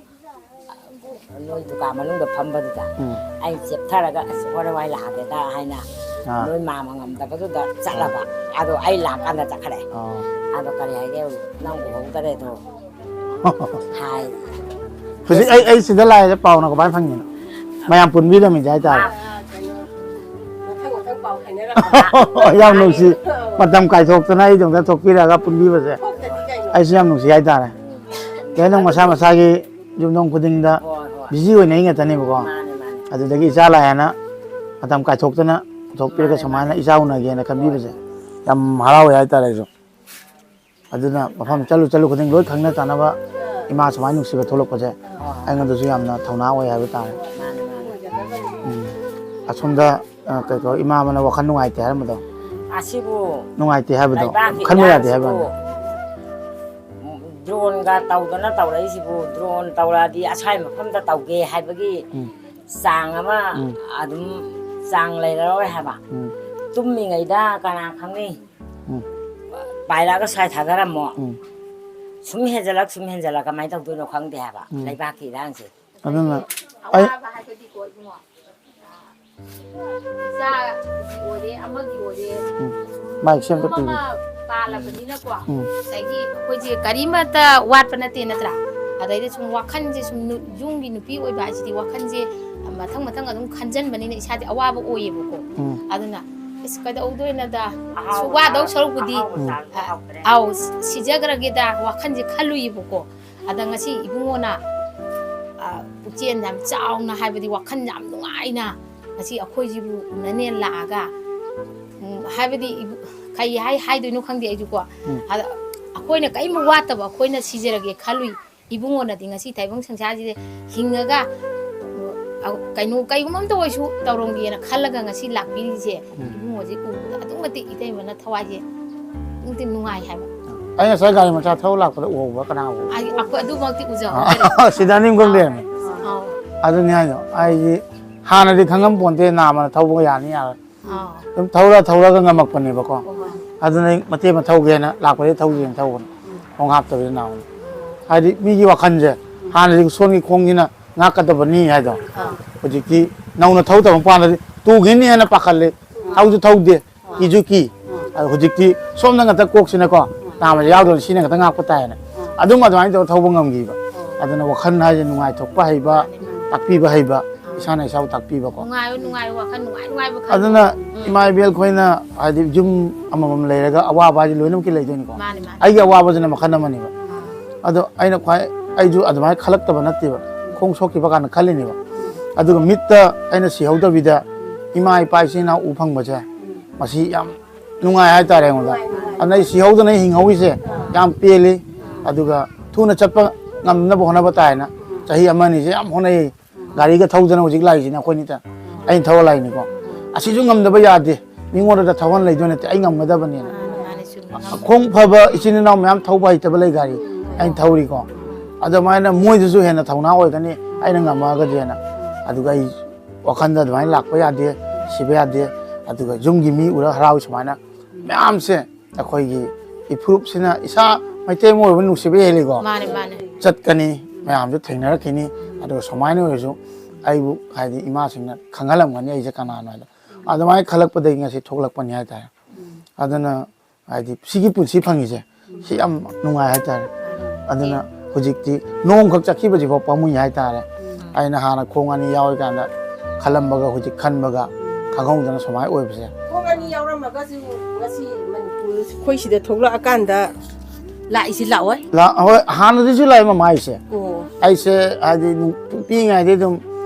ꯅꯣꯏ ꯗꯨꯀꯥꯟ ꯃꯅꯨꯡꯗ ꯐꯝꯕꯗꯨꯗ꯫ ꯎꯝ꯫ ꯑꯩ ꯆꯦꯞꯊꯔꯒ, "ꯑꯁ, ꯍꯣꯔꯦꯟ ꯋꯥꯏ ꯂꯥꯛꯑꯒꯦꯗ" ꯍꯥꯏꯅ ꯑꯥ꯫ ꯅꯣꯏ ꯃꯥꯝꯃ ꯉꯝꯗꯕꯗꯨꯗ ꯆꯠꯂꯕ꯫ ꯑꯥ꯫ ꯑꯗꯣ ꯑꯩ ꯂꯥꯛꯀꯥꯟꯗ ꯆꯠꯈ꯭ꯔꯦ꯫ ꯑꯥ꯫ ꯑꯗꯣ ꯀꯔꯤ ꯍꯥꯏꯒꯦ, "ꯅꯪ ꯎꯍꯧꯗꯔꯦꯗꯣ" ꯍꯥꯏ꯫ ꯍꯧꯖꯤꯛ ꯑꯩ, ꯑꯩ ꯁꯤꯗ ꯂꯥꯛꯏꯁꯦ ꯄꯥꯎꯅ ꯀꯃꯥꯏꯅ ꯐꯪꯉꯤꯅꯣ? ꯃꯌꯥꯝ ꯄꯨꯟꯕꯤꯔꯝꯃꯤꯁꯦ ꯍꯥꯏꯇꯥꯔꯦ꯫ ꯃꯊꯪ ꯃꯊꯪ ꯄꯥꯎ ꯍꯥꯏꯅꯔꯛꯄ꯫ ꯌꯥꯝ ꯅꯨꯡꯁꯤ꯫ ꯃꯇꯝ ꯀꯥꯏꯊꯣꯛꯇꯅ ꯑꯩꯗꯣꯝꯇ ꯊꯣꯛꯄꯤꯔꯛꯑꯒ ꯄꯨꯟꯕꯤꯕꯁꯦ ꯊꯣꯛꯇꯗꯤ ꯀꯩꯅꯣ? ꯑꯩꯁꯨ ꯌꯥꯝ ꯅꯨꯡꯁꯤ ꯍꯥꯏꯇꯥꯔꯦ꯫ ꯂꯣꯏꯅ ꯃꯁꯥ ꯃꯁꯥꯒꯤ ꯌꯨꯝꯊꯣꯡ ꯈꯨꯗꯤꯡꯗ ꯍꯣꯏ, ꯍꯣꯏ꯫ ꯕꯤꯖꯤ ꯑꯣꯏꯅꯩ ꯉꯥꯛꯇꯅꯦꯕꯀꯣ꯫ ꯃꯥꯅꯦ, ꯃꯥꯅꯦ꯫ ꯑꯗꯨꯗꯒꯤ ꯏꯆꯥ ꯂꯥꯛꯑꯦꯅ ꯃꯇꯝ ꯀꯥꯏꯊꯣꯛꯇꯅ ꯄꯨꯊꯣꯛꯄꯤꯔꯒ ꯃꯥꯅꯦ, ꯁꯨꯃꯥꯏꯅ ꯃꯥꯅꯦ꯫ ꯏꯆꯥ ꯎꯅꯒꯦꯅ ꯈꯟꯕꯤꯕꯁꯦ ꯌꯥꯝ ꯍꯔꯥꯎꯋꯦ ꯍꯥꯏꯇꯥꯔꯦ ꯑꯩꯁꯨ꯫ ꯑꯗꯨꯅ ꯃꯐꯝ ꯆꯠꯂꯨ ꯆꯠꯂꯨ ꯈꯨꯗꯤꯡ ꯂꯣꯏ ꯈꯪꯅ ꯆꯥꯟꯅꯕ ꯏꯃꯥ ꯁꯨꯃꯥꯏꯅ ꯅꯨꯡꯁꯤꯕ ꯊꯣꯛꯂꯛꯄꯁꯦ ꯑꯩꯉꯣꯟꯗꯁꯨ ꯌꯥꯝꯅ ꯊꯧꯅꯥ ꯑꯣꯏ ꯍꯥꯏꯕ ꯇꯥꯔꯦ꯫ ꯎꯝ꯫ ꯑꯁꯣꯝꯗ, ꯑ, ꯀꯩ ꯀꯧ, ꯏꯃꯥ ꯑꯃꯅ ꯋꯥꯈꯜ ꯅꯨꯡꯉꯥꯏꯇꯦ ꯍꯥꯏꯔꯝꯕꯗꯣ꯫ ꯑꯁꯤꯕꯨ ꯅꯨꯡꯉꯥꯏꯇꯦ ꯍꯥꯏꯕꯗꯣ, ꯂꯩꯕꯥꯛꯀꯤ ꯈꯟꯕ ꯌꯥꯗꯦ ꯍꯥꯏꯕ ꯏꯔꯥꯡꯁꯤꯕꯨ ꯋꯥꯅꯤ꯫ ꯗ꯭ꯔꯣꯟꯒ ꯇꯧꯗꯅ ꯇꯧꯔꯛꯏꯁꯤꯕꯨ, ꯗ꯭ꯔꯣꯟ ꯇꯧꯔꯛꯑꯗꯤ ꯑꯁꯥꯏ ꯃꯐꯝꯗ ꯇꯧꯒꯦ ꯍꯥꯏꯕꯒꯤ ꯎꯝ꯫ ꯆꯥꯡ ꯑꯃ ꯎꯝ꯫ ꯑꯗꯨꯝ ꯆꯥꯡ ꯂꯩꯔꯔꯣꯏ ꯍꯥꯏꯕ꯫ ꯎꯝ꯫ ꯇꯨꯝꯃꯤꯉꯩꯗ ꯀꯅꯥ ꯈꯪꯅꯤ? ꯎꯝ꯫ ꯄꯥꯏꯔꯛꯑꯒ ꯁ꯭ꯋꯥꯏ ꯊꯥꯗꯔꯝꯃꯣ꯫ ꯎꯝ꯫ ꯁꯨꯝ ꯍꯦꯟꯖꯜꯂꯛ, ꯁꯨꯝ ꯍꯦꯟꯖꯜꯂꯛ ꯀꯃꯥꯏꯅ ꯇꯧꯗꯣꯏꯅꯣ ꯈꯪꯗꯦ ꯍꯥꯏꯕ ꯎꯝ꯫ ꯂꯩꯕꯥꯛꯀꯤ ꯏꯔꯥꯡꯁꯦ꯫ ꯑꯗꯨꯅ ꯑꯩ ꯑꯋꯥꯕ ꯍꯥꯏꯕꯗꯤꯀꯣ ꯏꯕꯨꯡꯉꯣ, ꯏꯆꯥꯒꯤ ꯑꯣꯏꯔꯦ, ꯑꯃꯒꯤ ꯑꯣꯏꯔꯦ, ꯎꯝ꯫ ꯃꯥꯏꯛꯁꯦ ꯑꯝꯇ ꯌꯨꯝ ꯑꯃ ꯄꯤꯕꯤꯌꯨ꯫ ꯄꯥꯜꯂꯕꯅꯤꯅꯀꯣ, ꯎꯝ꯫ ꯉꯁꯥꯏꯒꯤ ꯑꯩꯈꯣꯏꯁꯦ ꯀꯔꯤꯃꯠꯇ ꯋꯥꯠꯄ ꯅꯠꯇꯦ ꯅꯠꯇ꯭ꯔꯥ? ꯑꯗꯩꯗ ꯁꯨꯝ ꯋꯥꯈꯜꯁꯦ ꯁꯨꯝ ꯅꯨ- ꯌꯨꯝꯒꯤ ꯅꯨꯄꯤ ꯑꯣꯏꯕ ꯍꯥꯏꯁꯤꯗꯤ ꯋꯥꯈꯜꯁꯦ ꯃꯊꯪ ꯃꯊꯪ ꯑꯗꯨꯝ ꯈꯟꯖꯟꯕꯅꯤꯅ ꯏꯁꯥꯗꯤ ꯑꯋꯥꯕ ꯑꯣꯏꯌꯦꯕꯀꯣ꯫ ꯎꯝ꯫ ꯑꯗꯨꯅ ꯑꯁ ꯀꯩꯗꯧꯗꯣꯏꯅꯣꯗ, ꯑꯁꯨꯛ ꯋꯥꯗꯧ ꯁꯔꯨꯛꯄꯨꯗꯤ, ꯑ, ꯑꯥꯎ, ꯁꯤꯖꯈ꯭ꯔꯒꯦꯗ ꯋꯥꯈꯜꯁꯦ ꯈꯜꯂꯨꯏꯕꯀꯣ꯫ ꯑꯗ ꯉꯁꯤ ꯏꯕꯨꯡꯉꯣꯅ, ꯑ, ꯄꯨꯛꯆꯦꯜ ꯌꯥꯝ ꯆꯥꯎꯅ, ꯍꯥꯏꯕꯗꯤ ꯋꯥꯈꯜ ꯌꯥꯝ ꯅꯨꯡꯉꯥꯏꯅ ꯉꯁꯤ ꯑꯩꯈꯣꯏꯁꯤꯕꯨ ꯎꯅꯅꯦ ꯂꯥꯛꯑꯒ, ꯎꯝ, ꯍꯥꯏꯕꯗꯤ ꯏꯕꯨ- ꯀꯩ ꯍꯥꯏ ꯍꯥꯏꯗꯣꯏꯅꯣ ꯈꯪꯗꯦ ꯑꯩꯁꯨꯀꯣ꯫ ꯎꯝ꯫ ꯑꯗ ꯑꯩꯈꯣꯏꯅ ꯀꯔꯤꯝ ꯋꯥꯠꯇꯕ, ꯑꯩꯈꯣꯏꯅ ꯁꯤꯖꯔꯒꯦ ꯈꯜꯂꯨꯏ꯫ ꯏꯕꯨꯡꯉꯣꯅꯗꯤ ꯉꯁꯤ ꯇꯥꯏꯕꯪ ꯁꯪꯁꯥꯔꯁꯤꯗ ꯍꯤꯡꯉꯒ, ꯑ, ꯀꯩꯅꯣ, ꯀꯩꯒꯨꯝꯕ ꯑꯝꯇ ꯑꯣꯏꯁꯨ ꯇꯧꯔꯝꯒꯦꯅ ꯈꯜꯂꯒ ꯉꯁꯤ ꯂꯥꯛꯄꯤꯔꯤꯁꯦ꯫ ꯎꯝ꯫ ꯏꯕꯨꯡꯉꯣꯁꯦ ꯎꯕꯗ ꯑꯗꯨꯛ ꯃꯇꯤꯛ ꯏꯇꯩꯃꯅ ꯊꯋꯥꯏꯁꯦ ꯑꯗꯨꯛ ꯃꯇꯤꯛ ꯅꯨꯡꯉꯥꯏ ꯍꯥꯏꯕ꯫ ꯑꯩ ꯉꯁꯥꯏ ꯒꯥꯔꯤ ꯃꯆꯥ ꯊꯧꯔ ꯂꯥꯛꯄꯗ ꯎꯍꯧꯕ ꯀꯅꯥ ꯎꯍꯧꯕ? ꯑꯩ, ꯑꯩꯈꯣꯏ ꯑꯗꯨꯃꯛꯇꯤ ꯎꯖꯍꯧꯗ꯭ꯔꯦ꯫ ꯑꯥ, ꯁꯤꯗ ꯑꯅꯤꯡꯕ ꯑꯃ ꯂꯩꯔꯝꯃꯦ꯫ ꯑꯥꯎ꯫ ꯑꯗꯨꯅꯤ ꯍꯥꯏꯗꯣ꯫ ꯑꯩꯗꯤ ꯍꯥꯟꯅꯗꯤ ꯈꯪꯉꯝ ꯄꯣꯟꯇꯦ, ꯅꯥꯝꯃꯅ ꯊꯧꯕꯒ ꯌꯥꯅꯤ ꯌꯥꯔꯣꯏ꯫ ꯑꯥꯎ꯫ ꯑꯗꯨꯝ ꯊꯧꯔ ꯊꯧꯔꯒ ꯉꯝꯃꯛꯄꯅꯦꯕꯀꯣ꯫ ꯍꯣꯏ, ꯍꯣꯏ꯫ ꯑꯗꯨꯅ ꯑꯩ ꯃꯇꯦꯛ ꯑꯃ ꯊꯧꯒꯦꯅ ꯂꯥꯛꯄꯗꯒꯤ ꯊꯧꯒꯦꯅ ꯊꯧꯕꯅꯦ꯫ ꯎꯝ꯫ ꯈꯣꯡ ꯍꯥꯞꯇꯕꯅꯤꯅ ꯅꯥꯕꯅꯤ꯫ ꯍꯥꯏꯗꯤ ꯃꯤꯒꯤ ꯋꯥꯈꯜꯁꯦ ꯍꯥꯟꯅꯗꯤ ꯁꯣꯝꯒꯤ ꯈꯣꯡꯁꯤꯅ ꯉꯥꯛꯀꯗꯕꯅꯤ ꯍꯥꯏꯗꯣ꯫ ꯑꯥ꯫ ꯍꯧꯖꯤꯛꯇꯤ ꯅꯧꯅ ꯊꯧꯗꯕ ꯃꯄꯥꯟꯗꯗꯤ ꯇꯨꯈꯤꯅꯤ ꯍꯥꯏꯅ ꯄꯥꯈꯠꯂꯦ꯫ ꯑꯥ꯫ ꯊꯧꯁꯨ ꯊꯧꯗꯦ꯫ ꯑꯥ꯫ ꯀꯤꯁꯨ ꯀꯤ꯫ ꯑꯥ꯫ ꯑꯗꯣ ꯍꯧꯖꯤꯛꯇꯤ ꯁꯣꯝꯗ ꯉꯥꯛꯇ ꯀꯣꯛꯁꯤꯅꯀꯣ, ꯑꯥ꯫ ꯅꯥꯝꯃꯁꯦ ꯌꯥꯎꯗ꯭ꯔꯗꯤ ꯁꯤꯅ ꯉꯥꯛꯇ ꯉꯥꯛꯄ ꯇꯥꯏꯌꯦꯅ꯫ ꯑꯥ꯫ ꯑꯗꯨꯝ ꯑꯗꯨꯃꯥꯏꯅ ꯇꯧꯔ ꯊꯧꯕ ꯉꯝꯈꯤꯕ꯫ ꯑꯥ꯫ ꯑꯗꯨꯅ ꯋꯥꯈꯜ ꯍꯥꯏꯁꯦ ꯅꯨꯡꯉꯥꯏꯊꯣꯛꯄ ꯍꯩꯕ, ꯃꯥꯅꯦ, ꯃꯥꯅꯦ꯫ ꯇꯥꯛꯄꯤꯕ ꯍꯩꯕ, ꯑꯥ꯫ ꯏꯁꯥꯅ ꯏꯁꯥꯕꯨ ꯇꯥꯛꯄꯤꯕꯀꯣ꯫ ꯅꯨꯡꯉꯥꯏꯕ, ꯅꯨꯡꯉꯥꯏꯕ ꯋꯥꯈꯜ, ꯅꯨꯡꯉꯥꯏ ꯅꯨꯡꯉꯥꯏꯕ ꯈꯜꯂꯣ꯫ ꯑꯗꯨꯅ ꯎꯝ꯫ ꯏꯃꯥ ꯏꯕꯦꯜ ꯑꯩꯈꯣꯏꯅ ꯍꯥꯏꯗꯤ ꯌꯨꯝ ꯑꯃꯃꯝ ꯂꯩꯔꯒ ꯑꯋꯥꯕ ꯍꯥꯏꯁꯦ ꯂꯣꯏꯅꯃꯛꯀꯤ ꯂꯩꯗꯣꯏꯅꯤꯀꯣ꯫ ꯃꯥꯅꯦ, ꯃꯥꯅꯦ꯫ ꯑꯩꯒꯤ ꯑꯋꯥꯕꯁꯤꯅ ꯃꯈꯜ ꯑꯃꯅꯦꯕ꯫ ꯑꯥ꯫ ꯑꯗꯣ ꯑꯩꯅ ꯈ꯭ꯋꯥꯏ, ꯑꯩꯁꯨ ꯑꯗꯨꯃꯥꯏꯅ ꯈꯜꯂꯛꯇꯕ ꯅꯠꯇꯦꯕ꯫ ꯈꯣꯡ ꯁꯣꯛꯈꯤꯕ ꯀꯥꯟꯗ ꯈꯜꯂꯤꯅꯦꯕ꯫ ꯑꯗꯨꯒ ꯃꯤꯠꯇ ꯑꯩꯅ ꯁꯤꯍꯧꯗꯕꯤꯗ ꯏꯃꯥ ꯏꯄꯥ ꯏꯆꯤꯟ ꯏꯅꯥꯎ ꯎ ꯐꯪꯕꯁꯦ, ꯃꯁꯤ ꯌꯥꯝ ꯅꯨꯡꯉꯥꯏ ꯍꯥꯏꯇꯥꯔꯦ ꯑꯩꯉꯣꯟꯗ꯫ ꯑꯗꯨꯅ ꯑꯩ ꯁꯤꯍꯧꯗꯅ ꯑꯩ ꯍꯤꯡꯍꯧꯔꯤꯁꯦ ꯌꯥꯝ ꯄꯦꯜꯂꯤ꯫ ꯑꯗꯨꯒ ꯊꯨꯅ ꯆꯠꯄ ꯉꯝꯅꯕ ꯍꯣꯠꯅꯕ ꯇꯥꯏꯅ ꯆꯍꯤ ꯑꯃ ꯑꯅꯤꯁꯦ ꯌꯥꯝ ꯍꯣꯠꯅꯩ꯫ ꯒꯥꯔꯤꯒ ꯊꯧꯗꯅ ꯍꯧꯖꯤꯛ ꯂꯥꯛꯏꯁꯤꯅ ꯑꯩꯈꯣꯏꯅꯤꯇ꯫ ꯑꯩꯅ ꯊꯧꯔ ꯂꯥꯛꯏꯅꯤꯀꯣ꯫ ꯑꯁꯤꯁꯨ ꯉꯝꯗꯕ ꯌꯥꯗꯦ꯫ ꯃꯤꯉꯣꯟꯗ ꯊꯧꯍꯟ ꯂꯩꯗꯣꯏ ꯅꯠꯇꯦ, ꯑꯩ ꯉꯝꯒꯗꯕꯅꯦꯅ꯫ ꯃꯥꯅꯦ, ꯃꯥꯅꯦ, ꯆꯨꯝꯃꯦ꯫ ꯈꯣꯡ ꯐꯕ ꯏꯆꯤꯟ ꯏꯅꯥꯎ ꯃꯌꯥꯝ ꯊꯧꯕ ꯍꯩꯇꯕ ꯂꯩ ꯒꯥꯔꯤ꯫ ꯑꯩꯅ ꯊꯧꯔꯤꯀꯣ꯫ ꯑꯗꯨꯃꯥꯏꯅ ꯃꯣꯏꯗꯁꯨ ꯍꯦꯟꯅ ꯊꯧꯅꯥ ꯑꯣꯏꯒꯅꯤ, ꯑꯩꯅ ꯉꯝꯃꯛꯑꯒꯗꯤꯅ꯫ ꯑꯗꯨꯒ ꯑꯩ ꯋꯥꯈꯜꯗ ꯑꯗꯨꯃꯥꯏꯅ ꯂꯥꯛꯄ ꯌꯥꯗꯦ, ꯁꯤꯕ ꯌꯥꯗꯦ꯫ ꯑꯗꯨꯒ ꯌꯨꯝꯒꯤ ꯃꯤ ꯎꯔꯒ ꯍꯔꯥꯎꯏ ꯁꯨꯃꯥꯏꯅ ꯃꯌꯥꯝꯁꯦ꯫ ꯑꯩꯈꯣꯏꯒꯤ ꯏꯐꯨꯔꯨꯞꯁꯤꯅ ꯏꯁꯥ ꯃꯩꯇꯩ ꯑꯃ ꯑꯣꯏꯕ ꯅꯨꯡꯁꯤꯕ ꯍꯦꯜꯂꯤꯀꯣ꯫ ꯃꯥꯅꯦ, ꯃꯥꯅꯦ꯫ ꯆꯠꯀꯅꯤ, ꯃꯌꯥꯝꯁꯨ ꯊꯦꯡꯅꯔꯛꯈꯤꯅꯤ꯫ ꯑꯗꯨꯒ ꯁꯨꯃꯥꯏꯅ ꯑꯣꯏꯔꯁꯨ ꯑꯩꯕꯨ ꯍꯥꯏꯗꯤ ꯏꯃꯥꯁꯤꯡꯅ ꯈꯪꯍꯜꯂꯝꯒꯅꯤ ꯑꯩꯁꯦ ꯀꯅꯥꯅꯣ ꯍꯥꯏꯗꯣ꯫ ꯑꯗꯨꯃꯥꯏꯅ ꯈꯜꯂꯛꯄꯗꯒꯤ ꯉꯁꯤ ꯊꯣꯛꯂꯛꯄꯅꯤ ꯍꯥꯏꯇꯥꯔꯦ꯫ ꯑꯗꯨꯅ ꯍꯥꯏꯗꯤ ꯁꯤꯒꯤ ꯄꯨꯟꯁꯤ ꯐꯪꯉꯤꯁꯦ ꯁꯤ ꯌꯥꯝ ꯅꯨꯡꯉꯥꯏ ꯍꯥꯏꯇꯥꯔꯦ꯫ ꯑꯗꯨꯅ ꯍꯧꯖꯤꯛꯇꯤ ꯅꯣꯡꯈꯛ ꯆꯠꯈꯤꯕꯁꯤꯐꯥꯎ ꯄꯥꯝꯃꯨꯏ ꯍꯥꯏꯇꯥꯔꯦ꯫ ꯑꯩꯅ ꯍꯥꯟꯅ ꯈꯣꯡ ꯑꯅꯤ ꯌꯥꯎꯔꯤꯀꯥꯟꯗ ꯈꯜꯂꯝꯕꯒ ꯍꯧꯖꯤꯛ ꯈꯟꯕꯒ ꯈꯪꯍꯧꯗꯅ ꯁꯨꯃꯥꯏꯅ ꯑꯣꯏꯕꯁꯦ꯫ ꯈꯣꯡ ꯑꯅꯤ ꯌꯥꯎꯔꯝꯃꯒꯁꯨ ꯉꯁꯤ ꯃꯅꯤꯄꯨꯔ ꯑꯩꯈꯣꯏ ꯁꯤꯗ ꯊꯣꯛꯂꯛꯑꯀꯥꯟꯗ ꯂꯥꯛꯏꯁꯤ ꯂꯥꯛꯑꯣꯏ꯫ ꯂꯥꯛ-, ꯍꯣꯏ, ꯍꯥꯟꯅꯗꯩꯁꯨ ꯂꯥꯛꯑꯦ ꯃꯃꯥ ꯑꯩꯁꯦ꯫ ꯑꯣ꯫ ꯑꯩꯁꯦ ꯍꯥꯏꯗꯤ ꯅꯨꯡ-, ꯄꯤꯛꯏꯉꯩꯗꯩ ꯑꯗꯨꯝ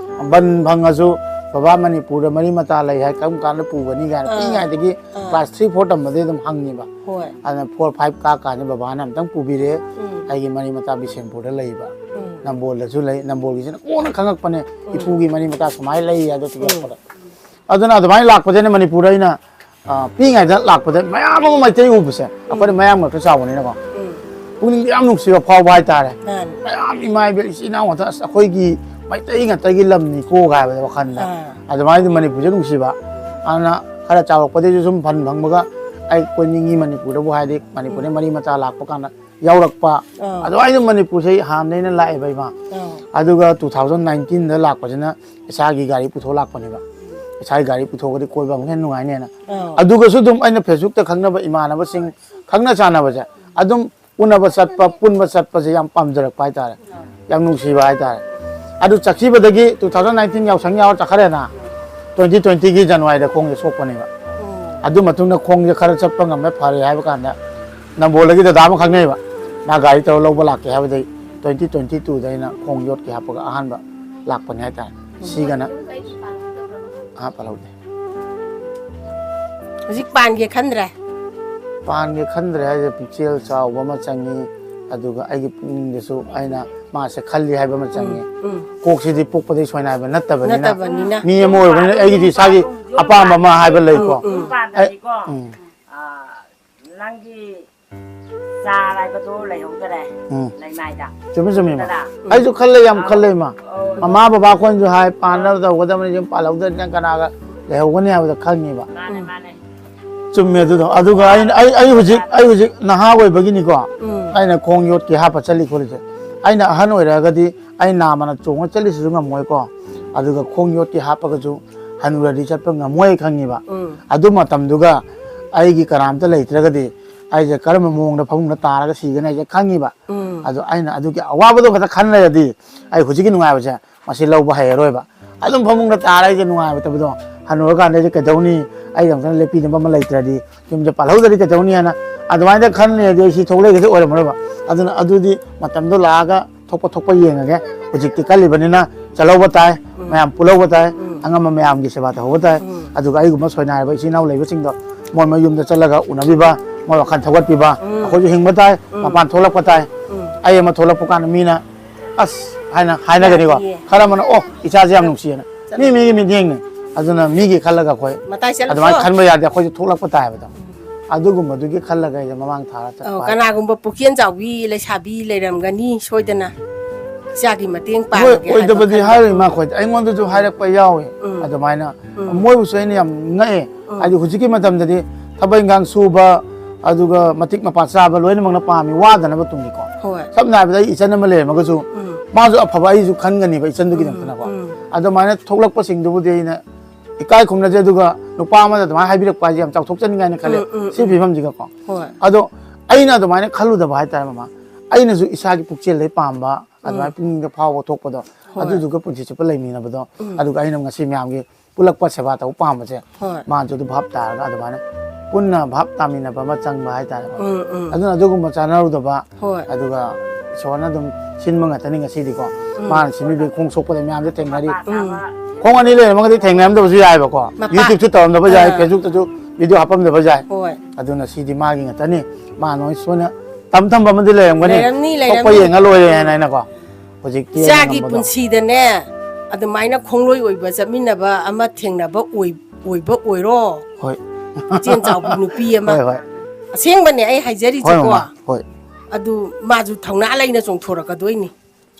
ꯕꯟ ꯐꯪꯉꯁꯨ ꯕꯕꯥ ꯃꯅꯤꯄꯨꯔꯗ ꯃꯔꯤ ꯃꯇꯥ ꯂꯩ ꯍꯥꯏ, ꯀꯔꯝ ꯀꯥꯟꯗ ꯄꯨꯒꯅꯤ ꯀꯥꯏꯅ ꯑꯥ꯫ ꯄꯤꯛꯏꯉꯩꯗꯒꯤ ꯑꯥ꯫ ꯀ꯭ꯂꯥꯁ ꯊ꯭ꯔꯤ ꯐꯣꯔ ꯇꯝꯕꯗꯩ ꯑꯗꯨꯝ ꯍꯪꯉꯤꯕ꯫ ꯍꯣꯏ꯫ ꯑꯗꯨꯅ ꯐꯣꯔ ꯐꯥꯏꯚ ꯀꯥ ꯀꯥꯟꯗ ꯕꯕꯥꯅ ꯑꯝꯇꯪ ꯄꯨꯕꯤꯔꯦ꯫ ꯎꯝ꯫ ꯑꯩꯒꯤ ꯃꯔꯤ ꯃꯇꯥ ꯕꯤꯁꯦꯝꯄꯨꯔꯗ ꯂꯩꯕ꯫ ꯎꯝ꯫ ꯅꯝꯕꯣꯜꯗꯁꯨ ꯂꯩ꯫ ꯅꯝꯕꯣꯜꯒꯤꯁꯤꯅ ꯀꯣꯟꯅ ꯈꯪꯉꯛꯄꯅꯦ꯫ ꯎꯝ꯫ ꯏꯄꯨꯒꯤ ꯃꯔꯤ ꯃꯇꯥ ꯁꯨꯃꯥꯏꯅ ꯂꯩ ꯍꯥꯏꯗꯣ ꯊꯤꯒꯠꯂꯛꯄꯗ꯫ ꯎꯝ꯫ ꯑꯗꯨꯅ ꯑꯗꯨꯃꯥꯏꯅ ꯂꯥꯛꯄꯗꯩꯅ ꯃꯅꯤꯄꯨꯔꯗ ꯑꯩꯅ, ꯑ, ꯄꯤꯛꯏꯉꯩꯗ ꯂꯥꯛꯄꯗ ꯃꯌꯥꯝ ꯑꯃ ꯃꯩꯇꯩ ꯎꯕꯁꯦ, ꯑꯩꯈꯣꯏꯅ ꯃꯌꯥꯝ ꯃꯔꯛꯇ ꯆꯥꯎꯕꯅꯤꯅꯀꯣ, ꯎꯝ꯫ ꯄꯨꯛꯅꯤꯡꯗ ꯌꯥꯝ ꯅꯨꯡꯁꯤꯕ ꯐꯥꯎꯕ ꯍꯥꯏꯇꯥꯔꯦ꯫ ꯃꯥꯅꯤ꯫ ꯃꯌꯥꯝ ꯏꯃꯥ ꯏꯕꯦꯜ ꯏꯆꯤꯟ ꯏꯅꯥꯎ ꯉꯥꯛꯇ, "ꯑꯁ, ꯑꯩꯈꯣꯏꯒꯤ ꯃꯩꯇꯩ ꯉꯥꯛꯇꯒꯤ ꯂꯝꯅꯤꯀꯣ" ꯍꯥꯏꯕꯗ ꯋꯥꯈꯜꯗ꯫ ꯑꯥ꯫ ꯑꯗꯨꯃꯥꯏꯅ ꯃꯅꯤꯄꯨꯔꯁꯦ ꯅꯨꯡꯁꯤꯕ꯫ ꯑꯗꯨꯅ ꯈꯔ ꯆꯥꯎꯔꯛꯄꯗꯩꯁꯨ ꯁꯨꯝ ꯐꯟ ꯐꯪꯕꯒ ꯑꯩ ꯀꯣꯏꯅꯤꯡꯉꯤ ꯃꯅꯤꯄꯨꯔꯗꯕꯨ ꯍꯥꯏꯔꯗꯤ, ꯃꯅꯤꯄꯨꯔꯗ ꯃꯔꯤ ꯃꯇꯥ ꯂꯥꯛꯄ ꯀꯥꯟꯗ ꯌꯥꯎꯔꯛꯄ꯫ ꯑꯥ꯫ ꯑꯗꯨꯃꯥꯏꯅ ꯃꯅꯤꯄꯨꯔꯁꯦ ꯍꯥꯟꯅꯗꯩꯅ ꯂꯥꯛꯑꯦꯕ ꯏꯃꯥ꯫ ꯑꯥ꯫ ꯑꯗꯨꯒ ꯇꯨ ꯊꯥꯎꯖꯟ ꯅꯥꯏꯟꯇꯤꯟꯗ ꯂꯥꯛꯄꯁꯤꯅ ꯏꯁꯥꯒꯤ ꯒꯥꯔꯤ ꯄꯨꯊꯣꯛ ꯂꯥꯛꯄꯅꯦꯕ꯫ ꯏꯁꯥꯒꯤ ꯒꯥꯔꯤ ꯄꯨꯊꯣꯛꯑꯒꯗꯤ ꯀꯣꯏꯕ ꯑꯃꯨꯛ ꯍꯦꯟꯅ ꯅꯨꯡꯉꯥꯏꯅꯦꯅ꯫ ꯑꯥ꯫ ꯑꯗꯨꯒꯁꯨ ꯑꯗꯨꯝ ꯑꯩꯅ ꯐꯦꯁꯕꯨꯛꯇ ꯈꯪꯅꯕ ꯏꯃꯥꯟꯅꯕꯁꯤꯡ, ꯈꯪꯅ ꯆꯥꯟꯅꯕꯁꯦ ꯑꯗꯨꯝ ꯎꯅꯕ ꯆꯠꯄ, ꯄꯨꯟꯕ ꯆꯠꯄꯁꯦ ꯌꯥꯝ ꯄꯥꯝꯖꯔꯛꯄ ꯍꯥꯏꯇꯥꯔꯦ꯫ ꯌꯥꯝ ꯅꯨꯡꯁꯤꯕ ꯍꯥꯏꯇꯥꯔꯦ꯫ ꯑꯗꯨ ꯆꯠꯈꯤꯕꯗꯒꯤ ꯇꯨ ꯊꯥꯎꯖꯟ ꯅꯥꯏꯟꯇꯤꯟ ꯌꯥꯎꯁꯪ ꯌꯥꯎꯔ ꯆꯠꯈ꯭ꯔꯦꯅ, ꯇ꯭ꯋꯦꯟꯇꯤ ꯇ꯭ꯋꯦꯟꯇꯤꯒꯤ ꯖꯅꯋꯥꯔꯤꯗ ꯈꯣꯡꯁꯦ ꯁꯣꯛꯄꯅꯦꯕ꯫ ꯎꯝ꯫ ꯑꯗꯨ ꯃꯇꯨꯡꯗ ꯈꯣꯡꯁꯦ ꯈꯔ ꯆꯠꯄ ꯉꯝꯃꯦ, ꯐꯔꯦ ꯍꯥꯏꯕ ꯀꯥꯟꯗ ꯅꯝꯕꯣꯜꯗꯒꯤ ꯗꯗꯥ ꯑꯃ ꯈꯪꯅꯩꯕ, ꯃꯥ ꯒꯥꯔꯤ ꯇꯧꯔ ꯂꯧꯕ ꯂꯥꯛꯀꯦ ꯍꯥꯏꯕꯗꯩ ꯇ꯭ꯋꯦꯟꯇꯤ ꯇ꯭ꯋꯦꯟꯇꯤ ꯇꯨꯗ ꯑꯩꯅ ꯈꯣꯡ ꯌꯣꯠꯀꯦ ꯍꯥꯞꯄꯒ ꯑꯍꯥꯟꯕ ꯂꯥꯛꯄꯅꯦ ꯍꯥꯏꯇꯥꯔꯦ꯫ ꯁꯤꯒꯅ ꯑꯍꯥꯟꯕ ꯂꯧꯗꯦ꯫ ꯍꯧꯖꯤꯛ ꯄꯥꯟꯒꯦ ꯈꯟꯗ꯭ꯔꯦ? ꯄꯥꯟꯒꯦ ꯈꯟꯗ꯭ꯔꯦ ꯍꯥꯏꯁꯦ ꯄꯨꯛꯆꯦꯜ ꯆꯥꯎꯕ ꯑꯃ ꯆꯪꯉꯤ, ꯑꯗꯨꯒ ꯑꯩꯒꯤ ꯄꯨꯛꯅꯤꯡꯗꯁꯨ ꯑꯩꯅ ꯃꯥꯁꯦ ꯈꯜꯂꯤ ꯍꯥꯏꯕ ꯑꯃ ꯆꯪꯉꯤ꯫ ꯎꯝ꯫ ꯀꯣꯛꯁꯤꯗꯤ ꯄꯣꯛꯄꯗꯒꯤ ꯁꯣꯏꯅꯥꯏꯕ ꯅꯠꯇꯕꯅꯤꯅ, ꯅꯠꯇꯕꯅꯤꯅ꯫ ꯃꯤ ꯑꯃ ꯑꯣꯏꯕꯅꯤꯅ ꯑꯩꯒꯤꯗꯤ ꯏꯁꯥꯒꯤ ꯑꯄꯥꯝꯕ ꯑꯃ ꯍꯥꯏꯕ ꯂꯩꯀꯣ꯫ ꯎꯝ, ꯎꯝ꯫ ꯑꯩ-, ꯄꯥꯟꯗꯗꯤꯀꯣ, ꯎꯝ, ꯑ, ꯅꯪꯒꯤ ꯆꯥꯔ ꯍꯥꯏꯕꯗꯣ ꯂꯩꯍꯧꯗꯔꯦ꯫ ꯎꯝ꯫ ꯂꯩꯃꯥꯏꯗ꯫ ꯆꯨꯝꯃꯤ, ꯆꯨꯝꯃꯤ, ꯏꯃꯥ꯫ ꯅꯠꯇ꯭ꯔꯥ? ꯑꯩꯁꯨ ꯈꯜꯂꯦ, ꯌꯥꯝ ꯈꯜꯂꯦ, ꯏꯃꯥ꯫ ꯑꯧ꯫ ꯃꯃꯥ ꯕꯕꯥ ꯑꯩꯈꯣꯏꯅꯁꯨ ꯍꯥꯏ, "ꯄꯥꯟꯅꯕ ꯇꯧꯒꯗꯕꯅꯤ, ꯌꯨꯝ ꯄꯥꯜꯍꯧꯗ꯭ꯔꯗꯤ ꯅꯪ ꯀꯅꯥꯒ ꯂꯩꯍꯧꯒꯅꯤ?" ꯍꯥꯏꯕꯗ ꯈꯪꯉꯤꯕ꯫ ꯃꯥꯅꯦ, ꯃꯥꯅꯦ꯫ ꯆꯨꯝꯃꯦ ꯑꯗꯨꯗꯣ꯫ ꯑꯗꯨꯒ ꯑꯩꯅ, ꯑꯩ, ꯑꯩ ꯍꯧꯖꯤꯛ, ꯑꯩ ꯍꯧꯖꯤꯛ ꯅꯍꯥ ꯑꯣꯏꯕꯒꯤꯅꯤꯀꯣ, ꯎꯝ꯫ ꯑꯩꯅ ꯈꯣꯡ ꯌꯣꯠꯀꯤ ꯍꯥꯞꯄ ꯆꯠꯂꯤ ꯈꯣꯠꯂꯤꯁꯦ꯫ ꯑꯩꯅ ꯑꯍꯟ ꯑꯣꯏꯔꯛꯑꯒꯗꯤ ꯑꯩ ꯅꯥꯃꯅ ꯆꯣꯡꯉ ꯆꯠꯂꯤꯁꯤꯁꯨ ꯉꯝꯃꯣꯏꯀꯣ꯫ ꯑꯗꯨꯒ ꯈꯣꯡ ꯌꯣꯠꯀꯤ ꯍꯥꯞꯄꯒꯁꯨ ꯍꯅꯨꯔꯗꯤ ꯆꯠꯄ ꯉꯝꯃꯣꯏ ꯈꯪꯉꯤꯕ꯫ ꯎꯝ꯫ ꯑꯗꯨ ꯃꯇꯝꯗꯨꯒ ꯑꯩꯒꯤ ꯀꯅꯥꯝꯇ ꯂꯩꯇ꯭ꯔꯒꯗꯤ ꯑꯩꯁꯦ ꯀꯔꯝꯕ ꯃꯑꯣꯡꯗ ꯐꯃꯨꯡꯗ ꯇꯥꯔꯒ ꯁꯤꯒꯅꯤ ꯍꯥꯏꯁꯦ ꯈꯪꯉꯤꯕ꯫ ꯎꯝ꯫ ꯑꯗꯣ ꯑꯩꯅ ꯑꯗꯨꯒꯤ ꯑꯋꯥꯕꯗꯣ ꯈꯛꯇ ꯈꯟ ꯂꯩꯔꯗꯤ ꯑꯩ ꯍꯧꯖꯤꯛꯀꯤ ꯅꯨꯡꯉꯥꯏꯕꯁꯦ ꯃꯁꯤ ꯂꯧꯕ ꯍꯩꯔꯔꯣꯏꯕ꯫ ꯑꯗꯨꯝ ꯐꯃꯨꯡꯗ ꯇꯥꯔ ꯑꯩꯁꯦ ꯅꯨꯡꯉꯥꯏꯔꯣꯏꯗꯕꯗꯣ, ꯍꯟꯅꯨꯔꯀꯥꯟꯗ ꯑꯩꯁꯦ ꯀꯩꯗꯧꯅꯤ, ꯑꯩꯒꯤ ꯑꯝꯇꯪ ꯂꯦꯞꯄꯤꯅꯕ ꯑꯃ ꯂꯩꯇ꯭ꯔꯗꯤ, ꯌꯨꯝꯁꯦ ꯄꯥꯜꯍꯧꯗ꯭ꯔꯗꯤ ꯀꯩꯗꯧꯅꯤ ꯍꯥꯏꯅ ꯑꯗꯨꯃꯥꯏꯅ ꯈꯟ ꯂꯩꯔꯗꯤ ꯑꯩ ꯁꯤ ꯊꯣꯛꯂꯛꯏꯒꯁꯦ ꯑꯣꯏꯔꯝꯃꯔꯣꯏꯕ꯫ ꯑꯗꯨꯅ ꯑꯗꯨꯗꯤ ꯃꯇꯝꯗꯣ ꯂꯥꯛꯑꯒ ꯊꯣꯛꯄ ꯊꯣꯛꯄ ꯌꯦꯡꯉꯒꯦ꯫ ꯍꯧꯖꯤꯛꯇꯤ ꯀꯜꯂꯤꯕꯅꯤꯅ ꯆꯠꯍꯧꯕ ꯇꯥꯏ, ꯎꯝ꯫ ꯃꯌꯥꯝ ꯄꯨꯜꯍꯧꯕ ꯇꯥꯏ, ꯎꯝ꯫ ꯑꯉꯝꯕ ꯃꯌꯥꯝꯒꯤ ꯁꯦꯕꯥ ꯇꯧꯍꯧꯕ ꯇꯥꯏ꯫ ꯎꯝ꯫ ꯑꯗꯨꯒ ꯑꯩꯒꯨꯝꯕ ꯁꯣꯏꯅꯥꯏꯔꯕ ꯏꯆꯤꯟ ꯏꯅꯥꯎ ꯂꯩꯕꯁꯤꯡꯗꯣ ꯃꯣꯏ ꯃꯌꯨꯝꯗ ꯆꯠꯂꯒ ꯎꯅꯕꯤꯕ, ꯃꯣꯏ ꯋꯥꯈꯜ ꯊꯧꯒꯠꯄꯤꯕ, ꯎꯝ꯫ ꯑꯩꯈꯣꯏꯁꯨ ꯍꯤꯡꯕ ꯇꯥꯏ, ꯎꯝ꯫ ꯃꯄꯥꯟ ꯊꯣꯛꯂꯛꯄ ꯇꯥꯏ꯫ ꯎꯝ꯫ ꯑꯩ ꯑꯃ ꯊꯣꯛꯂꯛꯄ ꯀꯥꯟꯗ ꯃꯤꯅ "ꯑꯁ" ꯍꯥꯏꯅ ꯍꯥꯏꯅꯒꯅꯤꯀꯣ꯫ ꯌꯥꯅꯤꯌꯦ꯫ ꯈꯔ ꯑꯃꯅ "ꯑꯣ, ꯏꯆꯥꯁꯦ ꯌꯥꯝ ꯅꯨꯡꯁꯤꯌꯦꯅ"꯫ ꯃꯤ ꯆꯠꯂꯣ꯫ ꯃꯤꯒꯤ ꯃꯤꯠꯌꯦꯡꯅꯤ꯫ ꯑꯗꯨꯅ ꯃꯤꯒꯤ ꯈꯜꯂꯒ ꯑꯩꯈꯣꯏ ꯃꯇꯥꯏ ꯆꯠꯂꯁꯨ꯫ ꯑꯗꯨꯃꯥꯏꯅ ꯈꯟꯕ ꯌꯥꯗꯦ, ꯑꯩꯈꯣꯏꯁꯨ ꯊꯣꯛꯂꯛꯄ ꯇꯥꯏ ꯍꯥꯏꯕꯗꯣ꯫ ꯎꯝ꯫ ꯑꯗꯨꯒꯨꯝꯕꯗꯨꯒꯤ ꯈꯜꯂꯒ ꯑꯩꯁꯦ ꯃꯃꯥꯡ ꯊꯥꯔ ꯆꯠꯄ ꯑꯧ, ꯍꯥꯏꯇꯥꯔꯦ꯫ ꯀꯅꯥꯒꯨꯝꯕ ꯄꯨꯛꯆꯦꯜ ꯆꯥꯎꯕꯤ ꯂꯩꯁꯥꯕꯤ ꯂꯩꯔꯝꯒꯅꯤ ꯁꯣꯏꯗꯅ, ꯏꯆꯥꯒꯤ ꯃꯇꯦꯡ ꯍꯣꯏ, ꯄꯥꯡꯉꯒꯦ ꯍꯥꯏꯕ ꯑꯣꯏꯗꯕꯗꯤ ꯈꯟꯕ꯫ ꯍꯥꯏꯔꯣꯏ, ꯏꯃꯥ, ꯑꯩꯈꯣꯏꯗ ꯑꯩꯉꯣꯟꯗꯁꯨ ꯍꯥꯏꯔꯛꯄ ꯌꯥꯎꯋꯦ꯫ ꯎꯝ꯫ ꯑꯗꯨꯃꯥꯏꯅ ꯎꯝ꯫ ꯃꯣꯏꯕꯨꯁꯨ ꯑꯩꯅ ꯌꯥꯝ ꯉꯛꯑꯦ꯫ ꯎꯝ꯫ ꯍꯥꯏꯗꯤ ꯍꯧꯖꯤꯛꯀꯤ ꯃꯇꯝꯗꯗꯤ ꯊꯕꯛ ꯏꯪꯈꯥꯡ ꯁꯨꯕ, ꯑꯗꯨꯒ ꯃꯇꯤꯛ ꯃꯄꯥ ꯆꯥꯕ ꯂꯣꯏꯅꯃꯛꯅ ꯄꯥꯝꯃꯤ, ꯋꯥꯗꯅꯕ ꯇꯨꯡꯒꯤꯀꯣ꯫ ꯍꯣꯏ꯫ ꯁꯝꯅ ꯍꯥꯏꯔꯕꯗ ꯑꯩ ꯏꯆꯟ ꯑꯃ ꯂꯩꯔꯝꯃꯒꯁꯨ ꯎꯝ꯫ ꯃꯥꯁꯨ ꯑꯐꯕ ꯑꯩꯁꯨ ꯈꯟꯒꯅꯤꯕ ꯏꯆꯟꯗꯨꯒꯤꯗꯃꯛꯇꯅꯀꯣ꯫ ꯎꯝ, ꯎꯝ꯫ ꯑꯗꯨꯃꯥꯏꯅ ꯊꯣꯛꯂꯛꯄꯁꯤꯡꯗꯨꯕꯨꯗꯤ ꯑꯩꯅ ꯏꯀꯥꯏ ꯈꯨꯝꯅꯖꯩ, ꯑꯗꯨꯒ ꯅꯨꯄꯥ ꯑꯃꯅ ꯑꯗꯨꯃꯥꯏꯅ ꯍꯥꯏꯕꯤꯔꯛꯄ ꯍꯥꯏꯁꯦ ꯌꯥꯝ ꯆꯥꯎꯊꯣꯛꯆꯅꯤꯡꯉꯥꯏꯅ ꯈꯜꯂꯦ ꯎꯝ, ꯎꯝ, ꯁꯤ ꯎꯝ꯫ ꯐꯤꯕꯝꯁꯤꯒꯀꯣ꯫ ꯍꯣꯏ꯫ ꯑꯗꯣ ꯑꯩꯅ ꯑꯗꯨꯃꯥꯏꯅ ꯈꯜꯂꯨꯗꯕ ꯍꯥꯏꯇꯥꯔꯦ, ꯃꯃꯥ꯫ ꯑꯩꯅꯁꯨ ꯏꯁꯥꯒꯤ ꯄꯨꯛꯆꯦꯜꯗꯩ ꯄꯥꯝꯕ, ꯑꯗꯨꯃꯥꯏꯅ ꯎꯝ꯫ ꯄꯨꯛꯅꯤꯡꯗ ꯐꯥꯎꯕ ꯊꯣꯛꯄꯗꯣ, ꯍꯣꯏ꯫ ꯑꯗꯨꯗꯨꯒ ꯄꯨꯟꯁꯤ ꯆꯨꯞꯄ ꯂꯩꯃꯤꯟꯅꯕꯗꯣ, ꯎꯝ꯫ ꯑꯗꯨꯒ ꯑꯩꯅ ꯉꯁꯤ ꯃꯌꯥꯝꯒꯤ ꯄꯨꯜꯂꯛꯄ ꯁꯦꯕꯥ ꯇꯧꯕ ꯄꯥꯝꯕꯁꯦ, ꯍꯣꯏ꯫ ꯃꯥꯅꯁꯨ ꯑꯗꯨ ꯚꯥꯞ ꯇꯥꯔꯒ ꯑꯗꯨꯃꯥꯏꯅ ꯄꯨꯟꯅ ꯚꯥꯞ ꯇꯥꯃꯤꯟꯅꯕ ꯑꯃ ꯆꯪꯕ ꯍꯥꯏꯇꯥꯔꯦꯀꯣ꯫ ꯎꯝ, ꯎꯝ꯫ ꯑꯗꯨꯅ ꯑꯗꯨꯒꯨꯝꯕ ꯆꯥꯟꯅꯔꯨꯗꯕ, ꯍꯣꯏ꯫ ꯑꯗꯨꯒ ꯏꯁꯣꯔꯅ ꯑꯗꯨꯝ ꯁꯤꯟꯕ ꯉꯥꯛꯇꯅꯤ ꯉꯁꯤꯗꯤꯀꯣ꯫ ꯎꯝ꯫ ꯃꯥꯅ ꯁꯤꯟꯕꯤꯕꯒꯤ ꯈꯣꯡ ꯁꯣꯛꯄꯗ ꯃꯌꯥꯝꯁꯦ ꯊꯦꯡꯅꯔꯤ꯫ ꯎꯝ꯫ ꯈꯣꯡ ꯑꯅꯤ ꯂꯩꯔꯝꯃꯒꯗꯤ ꯊꯦꯡꯅꯔꯝꯗꯕꯁꯨ ꯌꯥꯏꯑꯕꯀꯣ꯫ ꯃꯄꯥ-, YouTubeꯁꯨ ꯇꯧꯔꯝꯗꯕ ꯌꯥꯏ, ꯑꯥ꯫ Facebookꯇꯁꯨ video ꯍꯥꯞꯄꯝꯗꯕ ꯌꯥꯏ꯫ ꯍꯣꯏ꯫ ꯑꯗꯨꯅ ꯁꯤꯗꯤ ꯃꯥꯒꯤ ꯉꯥꯛꯇꯅꯤ꯫ ꯃꯥ ꯅꯣꯏ ꯁꯣꯏꯅ ꯇꯝ ꯊꯝꯕ ꯑꯃꯗꯤ ꯂꯩꯔꯝꯒꯅꯤ꯫ ꯂꯩꯔꯝꯅꯤ, ꯊꯣꯛꯄ ꯂꯩꯔꯝꯅꯤ꯫ ꯌꯦꯡꯉ ꯂꯣꯏꯔꯦ ꯍꯥꯏꯅ ꯑꯩꯅꯀꯣ꯫ ꯍꯧꯖꯤꯛꯇꯤ ꯑꯩꯅ ꯏꯆꯥꯒꯤ ꯉꯝꯕꯗꯣ꯫ ꯄꯨꯟꯁꯤꯗꯅꯦ, ꯑꯗꯨꯃꯥꯏꯅ ꯈꯣꯡꯂꯣꯏ ꯑꯣꯏꯕ ꯆꯠꯃꯤꯟꯅꯕ ꯑꯃ ꯊꯦꯡꯅꯕ ꯑꯣꯏ-, ꯑꯣꯏꯕ ꯑꯣꯏꯔꯣ꯫ ꯍꯣꯏ꯫ ꯄꯨꯛꯆꯦꯜ ꯆꯥꯎꯕꯤ ꯅꯨꯄꯤ ꯑꯃ꯫ ꯍꯣꯏ, ꯍꯣꯏ꯫ ꯑꯁꯦꯡꯕꯅꯦ ꯑꯩ ꯍꯥꯏꯖꯔꯤꯁꯦꯀꯣ꯫ ꯍꯣꯏ, ꯃꯃꯥ, ꯍꯣꯏ꯫ ꯑꯗꯨ ꯃꯥꯁꯨ ꯊꯧꯅꯥ ꯂꯩꯅ ꯆꯣꯡꯊꯣꯔꯛꯀꯗꯣꯏꯅꯤ꯫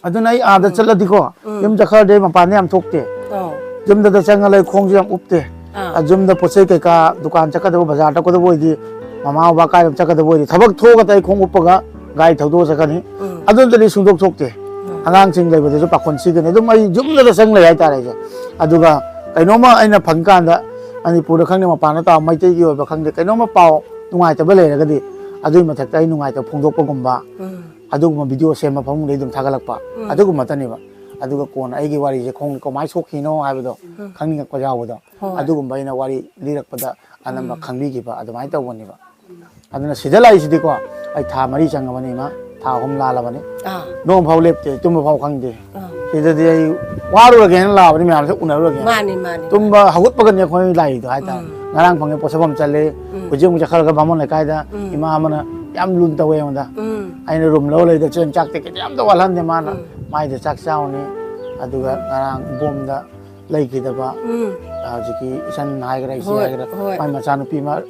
ꯑꯗꯨꯅ ꯑꯩ ꯑꯥꯗ ꯎꯝ꯫ ꯆꯠꯂꯗꯤꯀꯣ, ꯎꯝ꯫ ꯌꯨꯝ ꯆꯠꯈ꯭ꯔꯗꯤ ꯑꯩ ꯃꯄꯥꯟꯗ ꯌꯥꯝ ꯊꯣꯛꯇꯦ꯫ ꯑꯧ꯫ ꯌꯨꯝꯗꯗ ꯆꯪꯉ ꯂꯩ, ꯈꯣꯡꯁꯨ ꯌꯥꯝ ꯎꯞꯇꯦ꯫ ꯑꯥ꯫ ꯑ, ꯌꯨꯝꯗ ꯄꯣꯠ ꯆꯩ ꯀꯩꯀꯥ ꯗꯨꯀꯥꯟ ꯆꯠꯀꯗꯕ, ꯕꯖꯥꯔ ꯆꯠꯀꯗꯕ ꯑꯣꯏꯗꯤ, ꯃꯃꯥ ꯕꯕꯥ ꯀꯥꯏꯗ ꯆꯠꯀꯗꯕ ꯑꯣꯏꯗꯤ, ꯊꯕꯛ ꯊꯣꯛꯑꯒꯗꯤ ꯑꯩ ꯈꯣꯡ ꯎꯞꯄꯒ ꯒꯥꯔꯤ ꯊꯧꯗꯣꯛꯑ ꯆꯠꯀꯅꯤ꯫ ꯎꯝ꯫ ꯑꯗꯨ ꯅꯠꯇ꯭ꯔꯗꯤ ꯁꯨꯡꯊꯣꯛ ꯊꯣꯛꯇꯦ꯫ ꯎꯝ꯫ ꯑꯉꯥꯡꯁꯤꯡ ꯂꯩꯕꯗꯁꯨ ꯄꯥꯈꯣꯟ ꯁꯤꯒꯅꯤ꯫ ꯑꯗꯨꯝ ꯑꯩ ꯌꯨꯝꯗꯗ ꯆꯪ ꯂꯩ ꯍꯥꯏꯇꯥꯔꯦ ꯑꯩꯁꯦ꯫ ꯑꯗꯨꯒ ꯀꯩꯅꯣꯝꯃ ꯑꯩꯅ ꯐꯪꯀꯥꯟꯗ, ꯃꯅꯤꯄꯨꯔꯗ ꯈꯪꯗꯦ, ꯃꯄꯥꯟꯗ ꯇꯥꯕ ꯃꯩꯇꯩꯒꯤ ꯑꯣꯏꯕ ꯈꯪꯗꯦ, ꯀꯩꯅꯣꯝꯃ ꯄꯥꯎ ꯅꯨꯡꯉꯥꯏꯇꯕ ꯂꯩꯔꯒꯗꯤ ꯑꯗꯨꯒꯤ ꯃꯊꯛꯇ ꯑꯩ ꯅꯨꯡꯉꯥꯏꯇꯕ ꯐꯣꯡꯗꯣꯛꯄꯒꯨꯝꯕ, ꯎꯝ꯫ ꯑꯗꯨꯒꯨꯝꯕ ꯚꯤꯗꯤꯑꯣ ꯁꯦꯝꯕ ꯐꯃꯨꯡꯗꯩ ꯑꯗꯨꯝ ꯊꯥꯒꯠꯂꯛꯄ, ꯎꯝ꯫ ꯑꯗꯨꯒꯨꯝꯕꯇꯅꯦꯕ꯫ ꯑꯗꯨꯒ ꯀꯣꯟꯅ ꯑꯩꯒꯤ ꯋꯥꯔꯤꯁꯦ ꯈꯣꯡ ꯀꯃꯥꯏꯅ ꯁꯣꯛꯈꯤꯅꯣ ꯍꯥꯏꯕꯗꯣ ꯎꯝ꯫ ꯈꯪꯅꯤꯡꯉꯛꯄ ꯌꯥꯎꯕꯗꯣ, ꯍꯣꯏ꯫ ꯑꯗꯨꯒꯨꯝꯕ ꯑꯩꯅ ꯋꯥꯔꯤ ꯂꯤꯔꯛꯄꯗ ꯑꯅꯝꯕ ꯎꯝ꯫ ꯈꯪꯕꯤꯈꯤꯕ ꯑꯗꯨꯃꯥꯏꯅ ꯇꯧꯕꯅꯦꯕ꯫ ꯑꯗꯨꯅ ꯁꯤꯗ ꯂꯥꯛꯏꯁꯤꯗꯤꯀꯣ, ꯑꯩ ꯊꯥ ꯃꯔꯤ ꯆꯪꯉꯕꯅꯤ ꯏꯃꯥ, ꯊꯥ ꯑꯍꯨꯝ ꯂꯥꯜꯂꯕꯅꯤ꯫ ꯑꯥ꯫ ꯅꯣꯡ ꯐꯥꯎ ꯂꯦꯞꯇꯦ, ꯇꯨꯝꯕ ꯐꯥꯎ ꯈꯪꯗꯦ꯫ ꯑꯥ꯫ ꯁꯤꯗꯗꯤ ꯑꯩ ꯋꯥꯔꯨꯔꯒꯦꯅ ꯂꯥꯛꯑꯕꯅꯤ, ꯃꯌꯥꯝꯁꯦ ꯎꯅꯔꯨꯔꯒꯦ꯫ ꯃꯥꯅꯤ, ꯃꯥꯅꯤ꯫ ꯇꯨꯝꯕ ꯍꯧꯒꯠꯄꯒꯅꯤ ꯑꯩꯈꯣꯏ ꯂꯥꯛꯏꯗꯣ ꯍꯥꯏꯇꯥꯔꯦ꯫ ꯎꯝ꯫ ꯉꯔꯥꯡ ꯐꯪꯉꯦ ꯄꯣꯠꯁꯐꯝ ꯆꯠꯂꯦ, ꯎꯝ꯫ ꯍꯧꯖꯤꯛ ꯑꯃꯨꯛ ꯆꯠꯈꯠꯂꯒ ꯕꯥꯃꯣꯟ ꯂꯩꯀꯥꯏꯗ ꯎꯝ꯫ ꯏꯃꯥ ꯑꯃꯅ ꯌꯥꯝ ꯂꯨꯅ ꯇꯧꯋꯦ ꯑꯩꯉꯣꯟꯗ꯫ ꯎꯝ꯫ ꯑꯩꯅ ꯔꯨꯝ ꯂꯧꯔ ꯂꯩꯗ ꯆꯦꯡ ꯆꯥꯛ ꯇꯤꯀꯦꯠ ꯌꯥꯝ ꯇꯧꯍꯜꯍꯟꯗꯦ ꯃꯥꯅ꯫ ꯎꯝ꯫ ꯃꯥꯏꯗ ꯆꯥꯛ ꯆꯥꯎꯅꯤ, ꯑꯗꯨꯒ ꯉꯔꯥꯡ ꯏꯕꯣꯝꯗ ꯂꯩꯈꯤꯗꯕ, ꯎꯝ꯫ ꯍꯧꯖꯤꯛꯀꯤ ꯏꯆꯟ ꯍꯥꯏꯒꯦꯔꯥ, ꯏꯆꯦ ꯍꯣꯏ, ꯍꯥꯏꯒꯦꯔꯥ, ꯍꯣꯏ꯫ ꯃꯥꯏ ꯃꯆꯥꯅꯨꯄꯤ ꯑꯃ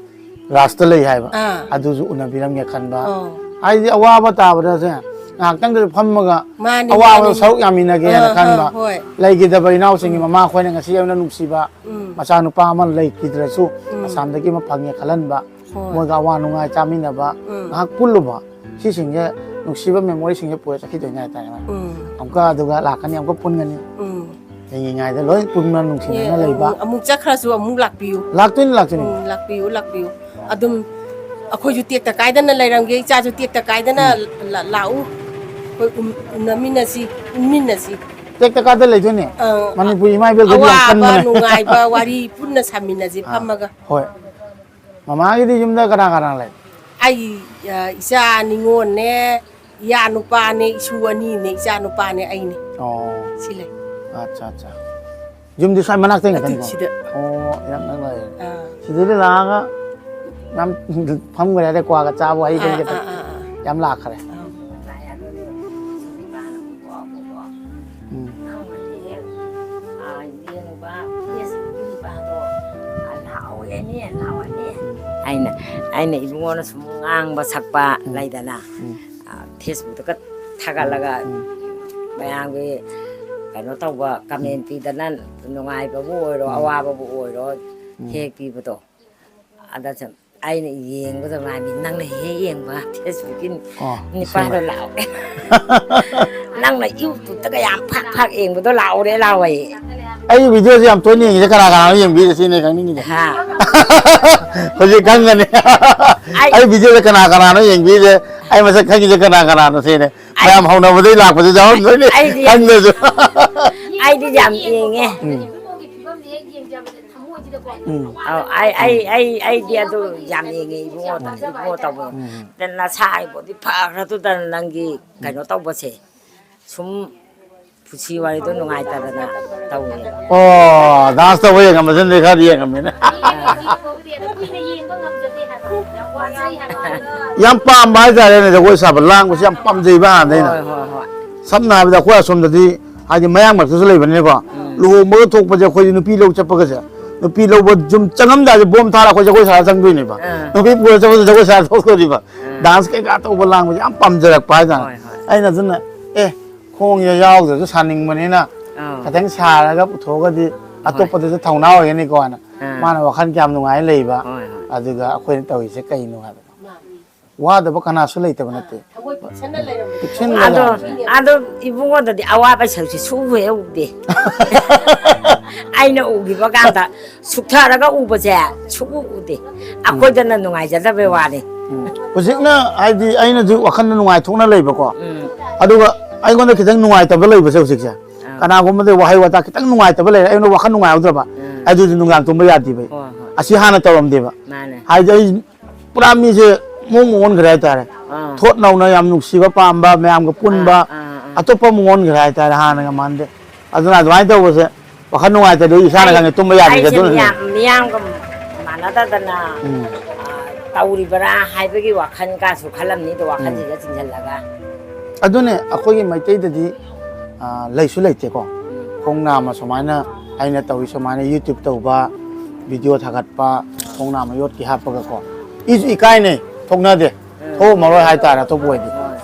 ꯔꯥꯁꯇ ꯂꯩ ꯍꯥꯏꯕ, ꯑꯥ꯫ ꯑꯗꯨꯁꯨ ꯎꯅꯕꯤꯔꯝꯒꯦ ꯈꯟꯕ꯫ ꯑꯧ꯫ ꯍꯥꯏꯗꯤ ꯑꯋꯥꯕ ꯇꯥꯕꯗꯁꯦ ꯉꯥꯏꯍꯥꯛꯇꯪꯗꯁꯨ ꯐꯝꯃꯒ ꯃꯥꯅꯤ, ꯑꯋꯥꯕꯗꯣ ꯃꯥꯅꯤ꯫ ꯁꯔꯨꯛ ꯌꯥꯃꯤꯟꯅꯒꯦꯅ ꯑꯥ, ꯈꯟꯕ꯫ ꯑꯥ, ꯍꯣꯏ꯫ ꯂꯩꯈꯤꯗꯕ ꯏꯅꯥꯎꯁꯤꯡꯒꯤ ꯎꯝ꯫ ꯃꯃꯥ ꯑꯩꯈꯣꯏꯅ ꯉꯁꯤ ꯌꯥꯝꯅ ꯅꯨꯡꯁꯤꯕ ꯎꯝ꯫ ꯃꯆꯥꯅꯨꯄꯥ ꯑꯃ ꯂꯩꯈꯤꯗ꯭ꯔꯁꯨ ꯎꯝ꯫ ꯑꯁꯥꯝꯗꯒꯤ ꯑꯃ ꯐꯪꯉꯦ ꯈꯜꯍꯟꯕ, ꯍꯣꯏ꯫ ꯃꯣꯏꯒ ꯑꯋꯥ ꯅꯨꯡꯉꯥꯏ ꯆꯥꯃꯤꯟꯅꯕ, ꯎꯝ꯫ ꯉꯥꯏꯍꯥꯛ ꯄꯨꯜꯂꯨꯕ, ꯁꯤꯁꯤꯡꯁꯦ ꯅꯨꯡꯁꯤꯕ ꯃꯦꯃꯣꯔꯤꯁꯤꯡꯁꯦ ꯄꯨꯔ ꯆꯠꯈꯤꯗꯣꯏꯅꯦ ꯍꯥꯏꯇꯥꯔꯦ꯫ ꯎꯝ꯫ ꯑꯃꯨꯛꯀ ꯑꯗꯨꯒ ꯂꯥꯛꯀꯅꯤ, ꯑꯃꯨꯛꯀ ꯄꯨꯟꯒꯅꯤ꯫ ꯎꯝ꯫ ꯍꯤꯡꯉꯤꯉꯩꯗ ꯂꯣꯏ ꯄꯨꯟꯅ ꯅꯨꯡꯁꯤꯅꯅ ꯑꯦ, ꯂꯩꯕ꯫ ꯑꯃꯨꯛ, ꯑꯃꯨꯛ ꯆꯠꯈ꯭ꯔꯁꯨ ꯑꯃꯨꯛ ꯂꯥꯛꯄꯤꯌꯨ꯫ ꯂꯥꯛꯇꯣꯏꯅꯤ, ꯂꯥꯛꯇꯣꯏꯅꯤ꯫ ꯎꯝ, ꯂꯥꯛꯄꯤꯌꯨ, ꯂꯥꯛꯄꯤꯌꯨ꯫ ꯑꯗꯨꯝ ꯑꯩꯈꯣꯏꯁꯨ ꯇꯦꯛꯇ ꯀꯥꯏꯗꯅ ꯂꯩꯔꯝꯒꯦ, ꯏꯆꯥꯁꯨ ꯇꯦꯛꯇ ꯀꯥꯏꯗꯅ ꯎꯝ꯫ ꯂꯥ-, ꯂꯥꯛꯎ꯫ ꯑꯩꯈꯣꯏ ꯎꯟ-, ꯎꯅꯃꯤꯟꯅꯁꯤ, ꯄꯨꯟꯃꯤꯟꯅꯁꯤ꯫ ꯇꯦꯛꯇ ꯀꯥꯏꯗ ꯂꯩꯗꯣꯏꯅꯦ꯫ ꯑꯥ, ꯃꯅꯤꯄꯨꯔꯤ ꯏꯃꯥ ꯏꯕꯦꯜꯈꯩꯗꯤ ꯌꯥꯝ ꯑꯋꯥꯕ, ꯀꯟꯕꯅꯦ꯫ ꯅꯨꯡꯉꯥꯏꯕ ꯋꯥꯔꯤ ꯄꯨꯟꯅ ꯁꯥꯃꯤꯟꯅꯁꯤ ꯑꯥ, ꯐꯝꯃꯒ꯫ ꯍꯣꯏ꯫ ꯃꯃꯥꯒꯤꯗꯤ ꯌꯨꯝꯗ ꯀꯅꯥ ꯀꯅꯥ ꯂꯩ? ꯑꯩ, ꯑ, ꯏꯆꯥ ꯅꯤꯉꯣꯜꯅꯦ, ꯏꯌꯥ ꯅꯨꯄꯥꯅꯦ, ꯏꯁꯨ ꯑꯅꯤꯅꯦ, ꯏꯆꯥ ꯅꯨꯄꯥꯅꯦ, ꯑꯩꯅꯦ꯫ ꯑꯣ꯫ ꯁꯤ ꯂꯩ꯫ ꯑꯠꯆꯥ, ꯑꯠꯆꯥ꯫ ꯌꯨꯝꯗꯤ ꯁ꯭ꯋꯥꯏ ꯃꯅꯥꯛꯇ ꯑꯗꯨ ꯉꯥꯛꯇꯅꯤꯀꯣ? ꯁꯤꯗ꯫ ꯑꯣ, ꯌꯥꯝ ꯅꯛꯅ ꯂꯩꯔꯦ꯫ ꯑꯥ꯫ ꯁꯤꯗꯗꯤ ꯂꯥꯛꯑꯒ ꯌꯥꯝ ꯐꯝꯈ꯭ꯔꯦ ꯍꯥꯏꯔꯦ, ꯀ꯭ꯋꯥꯒ ꯆꯥꯕ, ꯍꯩ ꯑꯥ, ꯀꯩꯀꯩ ꯑꯥ, ꯑꯥ, ꯑꯥ꯫ ꯌꯥꯝ ꯂꯥꯛꯈ꯭ꯔꯦ꯫ ꯑꯥ꯫ ꯎꯝ꯫ ꯑꯩꯅ, ꯑꯩꯅ ꯏꯕꯨꯡꯉꯣꯅ ꯁꯨꯝ ꯉꯥꯡꯕ ꯁꯛꯄ ꯎꯝ꯫ ꯂꯩꯗꯅ, ꯎꯝ꯫ ꯑ, Facebook ꯇꯒ ꯊꯥꯒꯠꯂꯒ ꯎꯝ꯫ ꯃꯌꯥꯝꯒꯤ ꯀꯩꯅꯣ ꯇꯧꯕ, comment ꯎꯝ꯫ ꯄꯤꯗꯅ ꯅꯨꯡꯉꯥꯏꯕꯕꯨ ꯑꯣꯏꯔꯣ, ꯎꯝ꯫ ꯑꯋꯥꯕꯕꯨ ꯑꯣꯏꯔꯣ, ꯎꯝ꯫ ꯍꯦꯛ ꯄꯤꯕꯗꯣ꯫ ꯑꯗ ꯁꯨꯝ ꯑꯩꯅ ꯌꯦꯡꯕꯗ ꯃꯥꯗꯤ ꯅꯪꯅ ꯍꯦꯛ ꯌꯦꯡꯕ Facebook ꯀꯤ ꯑꯣ, ꯅꯤꯄꯥꯗꯣ ꯁꯤꯃ꯫ ꯂꯥꯎꯋꯦ꯫ ꯅꯪꯅ YouTube ꯇꯒ ꯌꯥꯝ ꯐꯥꯛ ꯐꯥꯛ ꯌꯦꯡꯕꯗꯣ ꯂꯥꯎꯔꯦ ꯂꯥꯎꯋꯦ꯫ ꯑꯩ video ꯁꯦ ꯌꯥꯝ ꯇꯣꯏꯅ ꯌꯦꯡꯉꯤꯁꯦ ꯀꯅꯥ ꯀꯅꯥꯅꯣ ꯌꯦꯡꯕꯤꯔꯤꯁꯦ ꯁꯤꯅꯦ ꯈꯪꯅꯤꯡꯉꯤꯁꯦ꯫ ꯍꯥ꯫ ꯍꯧꯖꯤꯛ ꯈꯪꯒꯅꯤ꯫ ꯑꯩ ꯑꯩ video ꯁꯦ ꯀꯅꯥ ꯀꯅꯥꯅꯣ ꯌꯦꯡꯕꯤꯔꯤꯁꯦ? ꯑꯩ ꯃꯁꯛ ꯈꯪꯉꯤꯁꯦ ꯀꯅꯥ ꯀꯅꯥꯅꯣ ꯁꯤꯅꯦ꯫ ꯃꯌꯥꯝ ꯍꯧꯅꯕꯗꯩ ꯂꯥꯛꯄꯁꯨ ꯌꯥꯎꯔꯝꯗꯣꯏꯅꯦ, ꯑꯩꯗꯤ ꯌꯥꯝ, ꯈꯪꯗ꯭ꯔꯁꯨ꯫ ꯑꯩꯗꯤ ꯌꯥꯝ ꯌꯦꯡꯉꯦ꯫ ꯎꯝ꯫ ꯎꯝ꯫ ꯑꯧ, ꯑꯩ, ꯑꯩ, ꯑꯩ, ꯑꯩꯗꯤ ꯑꯗꯨ ꯌꯥꯝ ꯌꯦꯡꯉꯦ ꯏꯕꯨꯡꯉꯣꯗ, ꯏꯕꯨꯡꯉꯣ ꯇꯧꯕꯗꯣ꯫ ꯎꯝ꯫ ꯅꯁꯥ ꯍꯥꯏꯕꯨꯗꯤ ꯐꯈ꯭ꯔꯗꯨꯗ ꯅꯪꯒꯤ ꯀꯩꯅꯣ ꯇꯧꯕꯁꯦ꯫ ꯁꯨꯝ ꯄꯨꯟꯁꯤ ꯋꯥꯔꯤꯗꯣ ꯅꯨꯡꯉꯥꯏꯇꯗꯅ ꯇꯧꯋꯦꯕ꯫ ꯑꯣ, dance ꯇꯧꯕ ꯌꯦꯡꯉꯝꯕꯁꯤꯅꯗꯤ ꯈꯔꯗꯤ ꯌꯦꯡꯉꯝꯃꯤꯅꯦ꯫ ꯌꯥꯝ ꯄꯥꯝꯕ ꯍꯥꯏꯇꯥꯔꯦꯅꯦ, ꯖꯒꯣꯏ ꯁꯥꯕ ꯂꯥꯡꯕꯁꯤ ꯌꯥꯝ ꯄꯥꯝꯖꯩꯕ ꯍꯥꯟꯅꯗꯩꯅ꯫ ꯍꯣꯏ, ꯍꯣꯏ, ꯍꯣꯏ꯫ ꯁꯝꯅ ꯍꯥꯏꯔꯕꯗ ꯑꯩꯈꯣꯏ ꯑꯁꯣꯝꯗꯗꯤ ꯍꯥꯏꯗꯤ ꯃꯌꯥꯡ ꯃꯔꯛꯇꯁꯨ ꯂꯩꯕꯅꯤꯅꯀꯣ, ꯎꯝ꯫ ꯂꯨꯍꯣꯡꯕꯒ ꯊꯣꯛꯄꯁꯦ ꯑꯩꯈꯣꯏꯗꯤ ꯅꯨꯄꯤ ꯂꯧ ꯆꯠꯄꯒꯁꯦ, ꯅꯨꯄꯤ ꯂꯧꯕ ꯌꯨꯝ ꯆꯪꯉꯝꯗꯥꯏꯁꯦ ꯕꯣꯝ ꯊꯥꯔ ꯑꯩꯈꯣꯏ ꯖꯒꯣꯏ ꯁꯥꯔ ꯆꯪꯗꯣꯏꯅꯦꯕ꯫ ꯑꯥ꯫ ꯅꯨꯄꯤ ꯄꯨꯔ ꯆꯠꯄꯗ ꯖꯒꯣꯏ ꯁꯥꯔ ꯊꯣꯛꯇꯣꯏꯅꯦꯕ꯫ ꯑꯥ꯫ Dance ꯀꯩꯀꯥ ꯇꯧꯕ ꯂꯥꯡꯕꯁꯦ ꯌꯥꯝ ꯄꯥꯝꯖꯔꯛꯄ ꯍꯥꯏꯇꯥꯔꯦ꯫ ꯍꯣꯏ, ꯍꯣꯏ꯫ ꯑꯩꯅ ꯑꯗꯨꯅ ꯑꯦ ꯈꯣꯡꯁꯦ ꯌꯥꯎꯗ꯭ꯔꯁꯨ ꯁꯥꯅꯤꯡꯕꯅꯤꯅ ꯑꯥ꯫ ꯈꯤꯇꯪ ꯁꯥꯔꯒ ꯄꯨꯊꯣꯛꯑꯒꯗꯤ ꯍꯣꯏ꯫ ꯑꯇꯣꯞꯄꯗꯁꯨ ꯊꯧꯅꯥ ꯑꯣꯏꯒꯅꯤꯀꯣꯅ ꯑꯥ꯫ ꯃꯥꯅ ꯋꯥꯈꯜ ꯀꯌꯥꯝ ꯅꯨꯡꯉꯥꯏꯅ ꯂꯩꯕ꯫ ꯍꯣꯏ, ꯍꯣꯏ꯫ ꯑꯗꯨꯒ ꯑꯩꯈꯣꯏꯅ ꯇꯧꯔꯤꯁꯦ ꯀꯩꯅꯣ ꯍꯥꯏꯕꯗ ꯋꯥꯗꯕ ꯀꯅꯥꯁꯨ ꯂꯩꯇꯕ ꯅꯠꯇꯦ꯫ ꯄꯤꯛꯁꯟꯅ ꯑꯗꯣ ꯂꯩꯔꯝꯕꯁꯦ꯫ ꯑꯗꯣ ꯏꯕꯨꯡꯉꯣꯗꯗꯤ ꯑꯋꯥꯕ ꯁꯔꯨꯛꯁꯦ ꯁꯨꯕ ꯍꯦꯛ ꯎꯗꯦ꯫ ꯑꯩꯅ ꯎꯈꯤꯕ ꯀꯥꯟꯗ ꯁꯨꯛꯊꯔꯒ ꯎꯕꯁꯦ ꯁꯨꯛꯎ ꯎꯗꯦ꯫ ꯑꯩꯈꯣꯏꯗꯅ ꯅꯨꯡꯉꯥꯏꯖꯗꯕꯩ ꯋꯥꯅꯤ꯫ ꯎꯝ꯫ ꯍꯧꯖꯤꯛꯅ ꯍꯥꯏꯗꯤ ꯑꯩꯅꯁꯨ ꯋꯥꯈꯜꯗ ꯅꯨꯡꯉꯥꯏꯊꯣꯛꯅ ꯂꯩꯕꯀꯣ꯫ ꯎꯝ꯫ ꯑꯗꯨꯒ ꯑꯩꯉꯣꯟꯗ ꯈꯤꯇꯪ ꯅꯨꯡꯉꯥꯏꯇꯕ ꯂꯩꯕꯁꯦ ꯍꯧꯖꯤꯛꯁꯦ꯫ ꯑꯥ꯫ ꯀꯅꯥꯒꯨꯝꯕꯗ ꯋꯥꯍꯩ ꯋꯥꯇꯥ ꯈꯤꯇꯪ ꯅꯨꯡꯉꯥꯏꯇꯕ ꯂꯩꯔꯦ, ꯑꯩꯉꯣꯟꯗ ꯋꯥꯈꯜ ꯅꯨꯡꯉꯥꯏꯍꯧꯗ꯭ꯔꯕ꯫ ꯎꯝ꯫ ꯑꯗꯨꯗꯤ ꯅꯨꯡꯗꯥꯡ ꯇꯨꯝꯕ ꯌꯥꯗꯦꯕ꯫ ꯍꯣꯏ, ꯍꯣꯏ꯫ ꯑꯁꯤ ꯍꯥꯟꯅ ꯇꯧꯔꯝꯗꯦꯕ꯫ ꯃꯥꯅꯦ꯫ ꯍꯥꯏꯗꯤ ꯑꯩ ꯄꯨꯔꯥ ꯃꯤꯁꯦ ꯃꯑꯣꯡ ꯃꯑꯣꯡ ꯑꯣꯟꯈ꯭ꯔꯦ ꯍꯥꯏꯇꯥꯔꯦ꯫ ꯑꯥ꯫ ꯊꯣꯠ ꯅꯧꯅ ꯌꯥꯝ ꯅꯨꯡꯁꯤꯕ ꯄꯥꯝꯕ, ꯃꯌꯥꯝꯒ ꯄꯨꯟꯕ, ꯑꯥ, ꯑꯥ, ꯑꯥ꯫ ꯑꯇꯣꯞꯄ ꯑꯃ ꯑꯣꯟꯈ꯭ꯔꯦ ꯍꯥꯏꯇꯥꯔꯦ ꯍꯥꯟꯅꯒ ꯃꯥꯟꯗꯦ꯫ ꯑꯗꯨꯅ ꯑꯗꯨꯃꯥꯏꯅ ꯇꯧꯕꯁꯦ ꯋꯥꯈꯜ ꯅꯨꯡꯉꯥꯏꯇꯗꯤ ꯏꯁꯥꯅ ꯑꯩ, ꯈꯪꯉꯦ ꯇꯨꯝꯕ ꯌꯥꯗ꯭ꯔꯤꯁꯦ ꯑꯩꯁꯦ ꯑꯗꯨꯅꯅꯦ꯫ ꯃꯤꯌꯥꯝ, ꯃꯤꯌꯥꯝꯒ ꯃꯥꯟꯅꯗꯗꯅ, ꯎꯝ꯫ ꯑꯥ, ꯇꯧꯔꯤꯕ꯭ꯔꯥ ꯍꯥꯏꯕꯒꯤ ꯋꯥꯈꯜ ꯀꯥꯁꯨ ꯈꯜꯂꯝꯅꯤꯗꯣ ꯎꯝ꯫ ꯋꯥꯈꯜꯁꯤꯗ ꯆꯤꯡꯁꯤꯜꯂꯒ꯫ ꯑꯗꯨꯅꯦ ꯑꯩꯈꯣꯏꯒꯤ ꯃꯩꯇꯩꯗꯗꯤ, ꯑꯥ, ꯂꯩꯁꯨ ꯂꯩꯇꯦꯀꯣ꯫ ꯎꯝ꯫ ꯈꯣꯡꯅꯥꯝ ꯑꯃ ꯁꯨꯃꯥꯏꯅ ꯑꯩꯅ ꯇꯧꯔꯤ ꯁꯨꯃꯥꯏꯅ YouTube ꯇꯧꯕ, video ꯊꯥꯒꯠꯄ, ꯈꯣꯡꯅꯥꯝ ꯑꯃ ꯌꯣꯠꯀꯤ ꯍꯥꯞꯄꯒꯀꯣ꯫ ꯏꯁꯨ ꯏꯀꯥꯏꯅꯩ, ꯊꯣꯛꯅꯗꯦ꯫ ꯎꯝ꯫ ꯊꯣꯛꯑꯝꯃꯔꯣꯏ ꯍꯥꯏꯇꯥꯔꯦ ꯑꯇꯣꯞꯄ ꯑꯣꯏꯗꯤ꯫ ꯍꯣꯏ꯫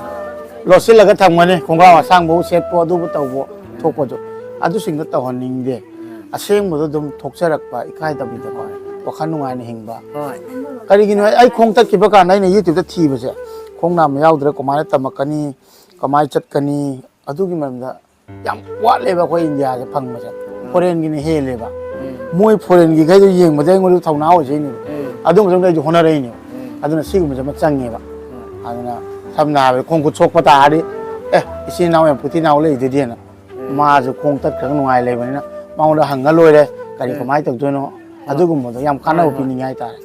ꯂꯣꯠꯁꯤꯜꯂꯒ ꯊꯝꯒꯅꯤ, ꯈꯣꯡꯒ꯭ꯔꯥꯎ ꯑꯁꯥꯡꯕ ꯁꯦꯠꯄꯣ ꯑꯗꯨꯕꯨ ꯇꯧꯕꯣ ꯊꯣꯛꯄꯗꯣ꯫ ꯑꯗꯨꯁꯤꯡꯗꯣ ꯇꯧꯍꯟꯅꯤꯡꯗꯦ꯫ ꯎꯝ꯫ ꯑꯁꯦꯡꯕꯗꯣ ꯑꯗꯨꯝ ꯊꯣꯛꯆꯔꯛꯄ ꯏꯀꯥꯏꯗꯕꯤꯗꯀꯣ꯫ ꯍꯣꯏ꯫ ꯋꯥꯈꯜ ꯅꯨꯡꯉꯥꯏꯅ ꯍꯤꯡꯕ꯫ ꯍꯣꯏ꯫ ꯀꯔꯤꯒꯤꯅꯣ ꯍꯥꯏ-, ꯑꯩ ꯈꯣꯡ ꯇꯠꯈꯤꯕ ꯀꯥꯟꯗ ꯑꯩꯅ YouTube ꯇ ꯊꯤꯕꯁꯦ, ꯈꯣꯡꯅꯥꯝ ꯌꯥꯎꯗ꯭ꯔꯦ, ꯀꯃꯥꯏꯅ ꯇꯝꯃꯛꯀꯅꯤ, ꯀꯃꯥꯏꯅ ꯆꯠꯀꯅꯤ, ꯑꯗꯨꯒꯤ ꯃꯔꯝꯗ ꯌꯥꯝ ꯋꯥꯠꯂꯦꯕ ꯑꯩꯈꯣꯏ ꯏꯟꯗꯤꯌꯥꯁꯦ ꯐꯪꯕꯁꯦ꯫ ꯎꯝ꯫ Foreign ꯒꯤꯅ ꯍꯦꯜꯂꯦꯕ꯫ ꯎꯝ꯫ ꯃꯣꯏ foreign ꯒꯤꯈꯩꯗꯣ ꯌꯦꯡꯕꯗ ꯑꯩꯉꯣꯟꯗ ꯊꯧꯅꯥ ꯑꯣꯏꯖꯩꯅꯦꯕ꯫ ꯎꯝ꯫ ꯑꯗꯨ ꯃꯇꯨꯡꯗ ꯑꯩꯁꯨ ꯍꯣꯠꯅꯔꯛꯏꯅꯦꯕ꯫ ꯎꯝ꯫ ꯑꯗꯨꯅ ꯁꯤꯒꯨꯝꯕꯁꯦ ꯑꯃ ꯆꯪꯉꯦꯕ꯫ ꯎꯝ꯫ ꯑꯗꯨꯅ ꯁꯝꯅ ꯍꯥꯏꯔꯕꯗ ꯈꯣꯡ ꯈꯨꯠ ꯁꯣꯛꯄ ꯇꯥꯔꯗꯤ, "ꯑꯦ, ꯏꯆꯤꯟ ꯏꯅꯥꯎ ꯌꯥꯝ ꯄꯨꯊꯤ ꯏꯅꯥꯎ ꯂꯩꯗꯨꯗꯤ" ꯍꯥꯏꯅ, ꯎꯝ꯫ ꯃꯥꯁꯨ ꯈꯣꯡ ꯇꯠꯈ꯭ꯔꯒ ꯅꯨꯡꯉꯥꯏ ꯂꯩꯕꯅꯤꯅ ꯃꯉꯣꯟꯗ ꯍꯪꯉ ꯂꯣꯏꯔꯦ, ꯀꯔꯤ ꯎꯝ꯫ ꯀꯃꯥꯏꯅ ꯇꯧꯗꯣꯏꯅꯣ꯫ ꯍꯣꯏ꯫ ꯑꯗꯨꯒꯨꯝꯕꯗꯣ ꯌꯥꯝ ꯀꯥꯟꯅꯕ ꯍꯣꯏ, ꯍꯣꯏ꯫ ꯄꯤꯅꯤꯡꯉꯦ ꯍꯥꯏꯇꯥꯔꯦ꯫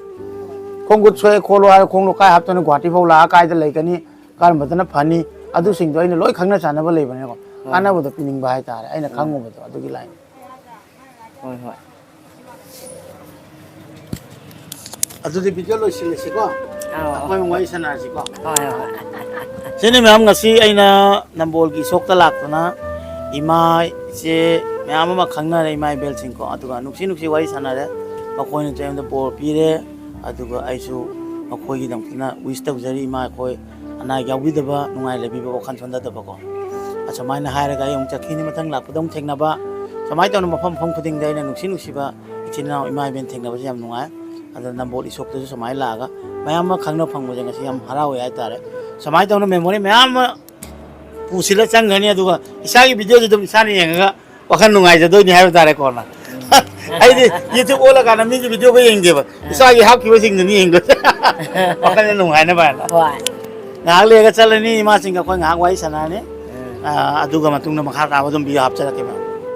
ꯈꯣꯡ ꯈꯨꯠ ꯁꯣꯛꯑꯦ ꯈꯣꯠꯂꯣ ꯍꯥꯏꯔ ꯈꯣꯡꯗꯣ ꯀꯥꯏ ꯍꯥꯞꯇꯣꯏꯅꯣ, ꯒꯨꯍꯥꯇꯤ ꯐꯥꯎ ꯂꯥꯛꯑ ꯀꯥꯏꯗ ꯂꯩꯒꯅꯤ, ꯀꯔꯝꯕꯗꯅ ꯐꯅꯤ, ꯑꯗꯨꯁꯤꯡꯗꯣ ꯑꯩꯅ ꯂꯣꯏ ꯈꯪꯅ ꯆꯥꯟꯅꯕ ꯂꯩꯕꯅꯤꯅꯀꯣ, ꯍꯣꯏ꯫ ꯀꯥꯟꯅꯕꯗꯣ ꯄꯤꯅꯤꯡꯕ ꯍꯥꯏꯇꯥꯔꯦ, ꯑꯩꯅ ꯍꯣꯏ꯫ ꯈꯪꯉꯨꯕꯗꯣ ꯑꯗꯨꯒꯤ ꯂꯥꯏꯟ꯫ ꯍꯣꯏ, ꯍꯣꯏ꯫ ꯑꯗꯨꯗꯤ ꯚꯤꯗꯤꯑꯣ ꯂꯣꯏꯁꯤꯜꯂꯁꯤꯀꯣ? ꯑꯥꯎ꯫ ꯑꯩꯈꯣꯏ ꯑꯃꯨꯛ ꯋꯥꯔꯤ ꯁꯥꯟꯅꯔꯁꯤꯀꯣ? ꯍꯣꯏ, ꯍꯣꯏ꯫ ꯁꯤꯅꯤ ꯃꯌꯥꯝ, ꯉꯁꯤ ꯑꯩꯅ ꯅꯝꯕꯣꯜꯒꯤ ꯏꯁꯣꯛꯇ ꯂꯥꯛꯇꯨꯅ ꯏꯃꯥ, ꯏꯆꯦ ꯃꯌꯥꯝ ꯑꯃ ꯈꯪꯅꯔꯦ, ꯏꯃꯥ ꯏꯕꯦꯜꯁꯤꯡꯀꯣ, ꯑꯗꯨꯒ ꯅꯨꯡꯁꯤ ꯅꯨꯡꯁꯤ ꯋꯥꯔꯤ ꯁꯥꯟꯅꯔꯦ꯫ ꯃꯈꯣꯏꯅꯁꯨ ꯑꯩꯉꯣꯟꯗ ꯕꯣꯔ ꯄꯤꯔꯦ, ꯑꯗꯨꯒ ꯑꯩꯁꯨ ꯃꯈꯣꯏꯒꯤꯗꯃꯛꯇꯅ ꯋꯤꯁ ꯇꯧꯖꯔꯤ꯫ ꯏꯃꯥ ꯑꯩꯈꯣꯏ ꯑꯅꯥ ꯑꯌꯦꯛ ꯌꯥꯎꯕꯤꯗꯕ, ꯅꯨꯡꯉꯥꯏ ꯂꯩꯕꯤꯕ, ꯋꯥꯈꯜ ꯁꯣꯟꯊꯗꯕꯀꯣ꯫ ꯑꯁꯨꯃꯥꯏꯅ ꯍꯥꯏꯔꯒ ꯑꯩ ꯑꯃꯨꯛ ꯆꯠꯈꯤꯅꯤ, ꯃꯊꯪ ꯂꯥꯛꯄꯗ ꯑꯃꯨꯛ ꯊꯦꯡꯅꯕ꯫ ꯁꯨꯃꯥꯏꯅ ꯇꯧꯅ ꯃꯐꯝ ꯃꯐꯝ ꯈꯨꯗꯤꯡꯗ ꯑꯩꯅ ꯅꯨꯡꯁꯤ ꯅꯨꯡꯁꯤꯕ ꯏꯆꯤꯟ ꯏꯅꯥꯎ ꯏꯃꯥ ꯏꯕꯦꯟ ꯊꯦꯡꯅꯕꯁꯦ ꯌꯥꯝ ꯅꯨꯡꯉꯥꯏ꯫ ꯑꯗꯣ ꯅꯝꯕꯣꯜ ꯏꯁꯣꯛꯇꯁꯨ ꯁꯨꯃꯥꯏꯅ ꯂꯥꯛꯑꯒ ꯃꯌꯥꯝ ꯑꯃ ꯈꯪꯅ ꯐꯪꯕꯁꯦ ꯉꯁꯤ ꯌꯥꯝ ꯍꯔꯥꯎꯋꯦ ꯍꯥꯏꯇꯥꯔꯦ꯫ ꯁꯨꯃꯥꯏꯅ ꯇꯧꯅ ꯃꯦꯃꯣꯔꯤ ꯃꯌꯥꯝ ꯑꯃ ꯄꯨꯁꯤꯜꯂ ꯆꯪꯒꯅꯤ, ꯑꯗꯨꯒ ꯏꯁꯥꯒꯤ ꯚꯤꯗꯤꯑꯣꯁꯤ ꯑꯗꯨꯝ ꯏꯁꯥꯅ ꯌꯦꯡꯉꯒ ꯋꯥꯈꯜ ꯅꯨꯡꯉꯥꯏꯖꯗꯣꯏꯅꯤ ꯍꯥꯏꯕ ꯇꯥꯔꯦ ꯀꯣꯟꯅ꯫ ꯎꯝ꯫ ꯑꯩꯗꯤ YouTube ꯑꯣꯜꯂꯀꯥꯟꯗ ꯃꯤꯒꯤ ꯚꯤꯗꯤꯑꯣꯒ ꯌꯦꯡꯗꯦꯕ, ꯎꯝ꯫ ꯏꯁꯥꯒꯤ ꯍꯥꯞꯈꯤꯕꯁꯤꯡꯗꯨꯅꯤ ꯌꯦꯡꯗꯣꯏꯁꯦ꯫ ꯋꯥꯈꯜꯁꯦ ꯅꯨꯡꯉꯥꯏꯅꯕ ꯍꯥꯏꯅ꯫ ꯍꯣꯏ꯫ ꯉꯥꯏꯍꯥꯛ ꯂꯩꯔꯒ ꯆꯠꯂꯅꯤ, ꯏꯃꯥꯁꯤꯡꯒ ꯑꯩꯈꯣꯏ ꯉꯥꯏꯍꯥꯛ ꯋꯥꯔꯤ ꯁꯥꯟꯅꯔꯅꯤ꯫ ꯎꯝ꯫ ꯑꯥ, ꯑꯗꯨꯒ ꯃꯇꯨꯡꯗ ꯃꯈꯥ ꯇꯥꯕ ꯑꯗꯨꯝ ꯚꯤꯗꯤꯑꯣ ꯍꯥꯞꯆꯔꯛꯀꯦ, ꯃꯌꯥꯝ꯫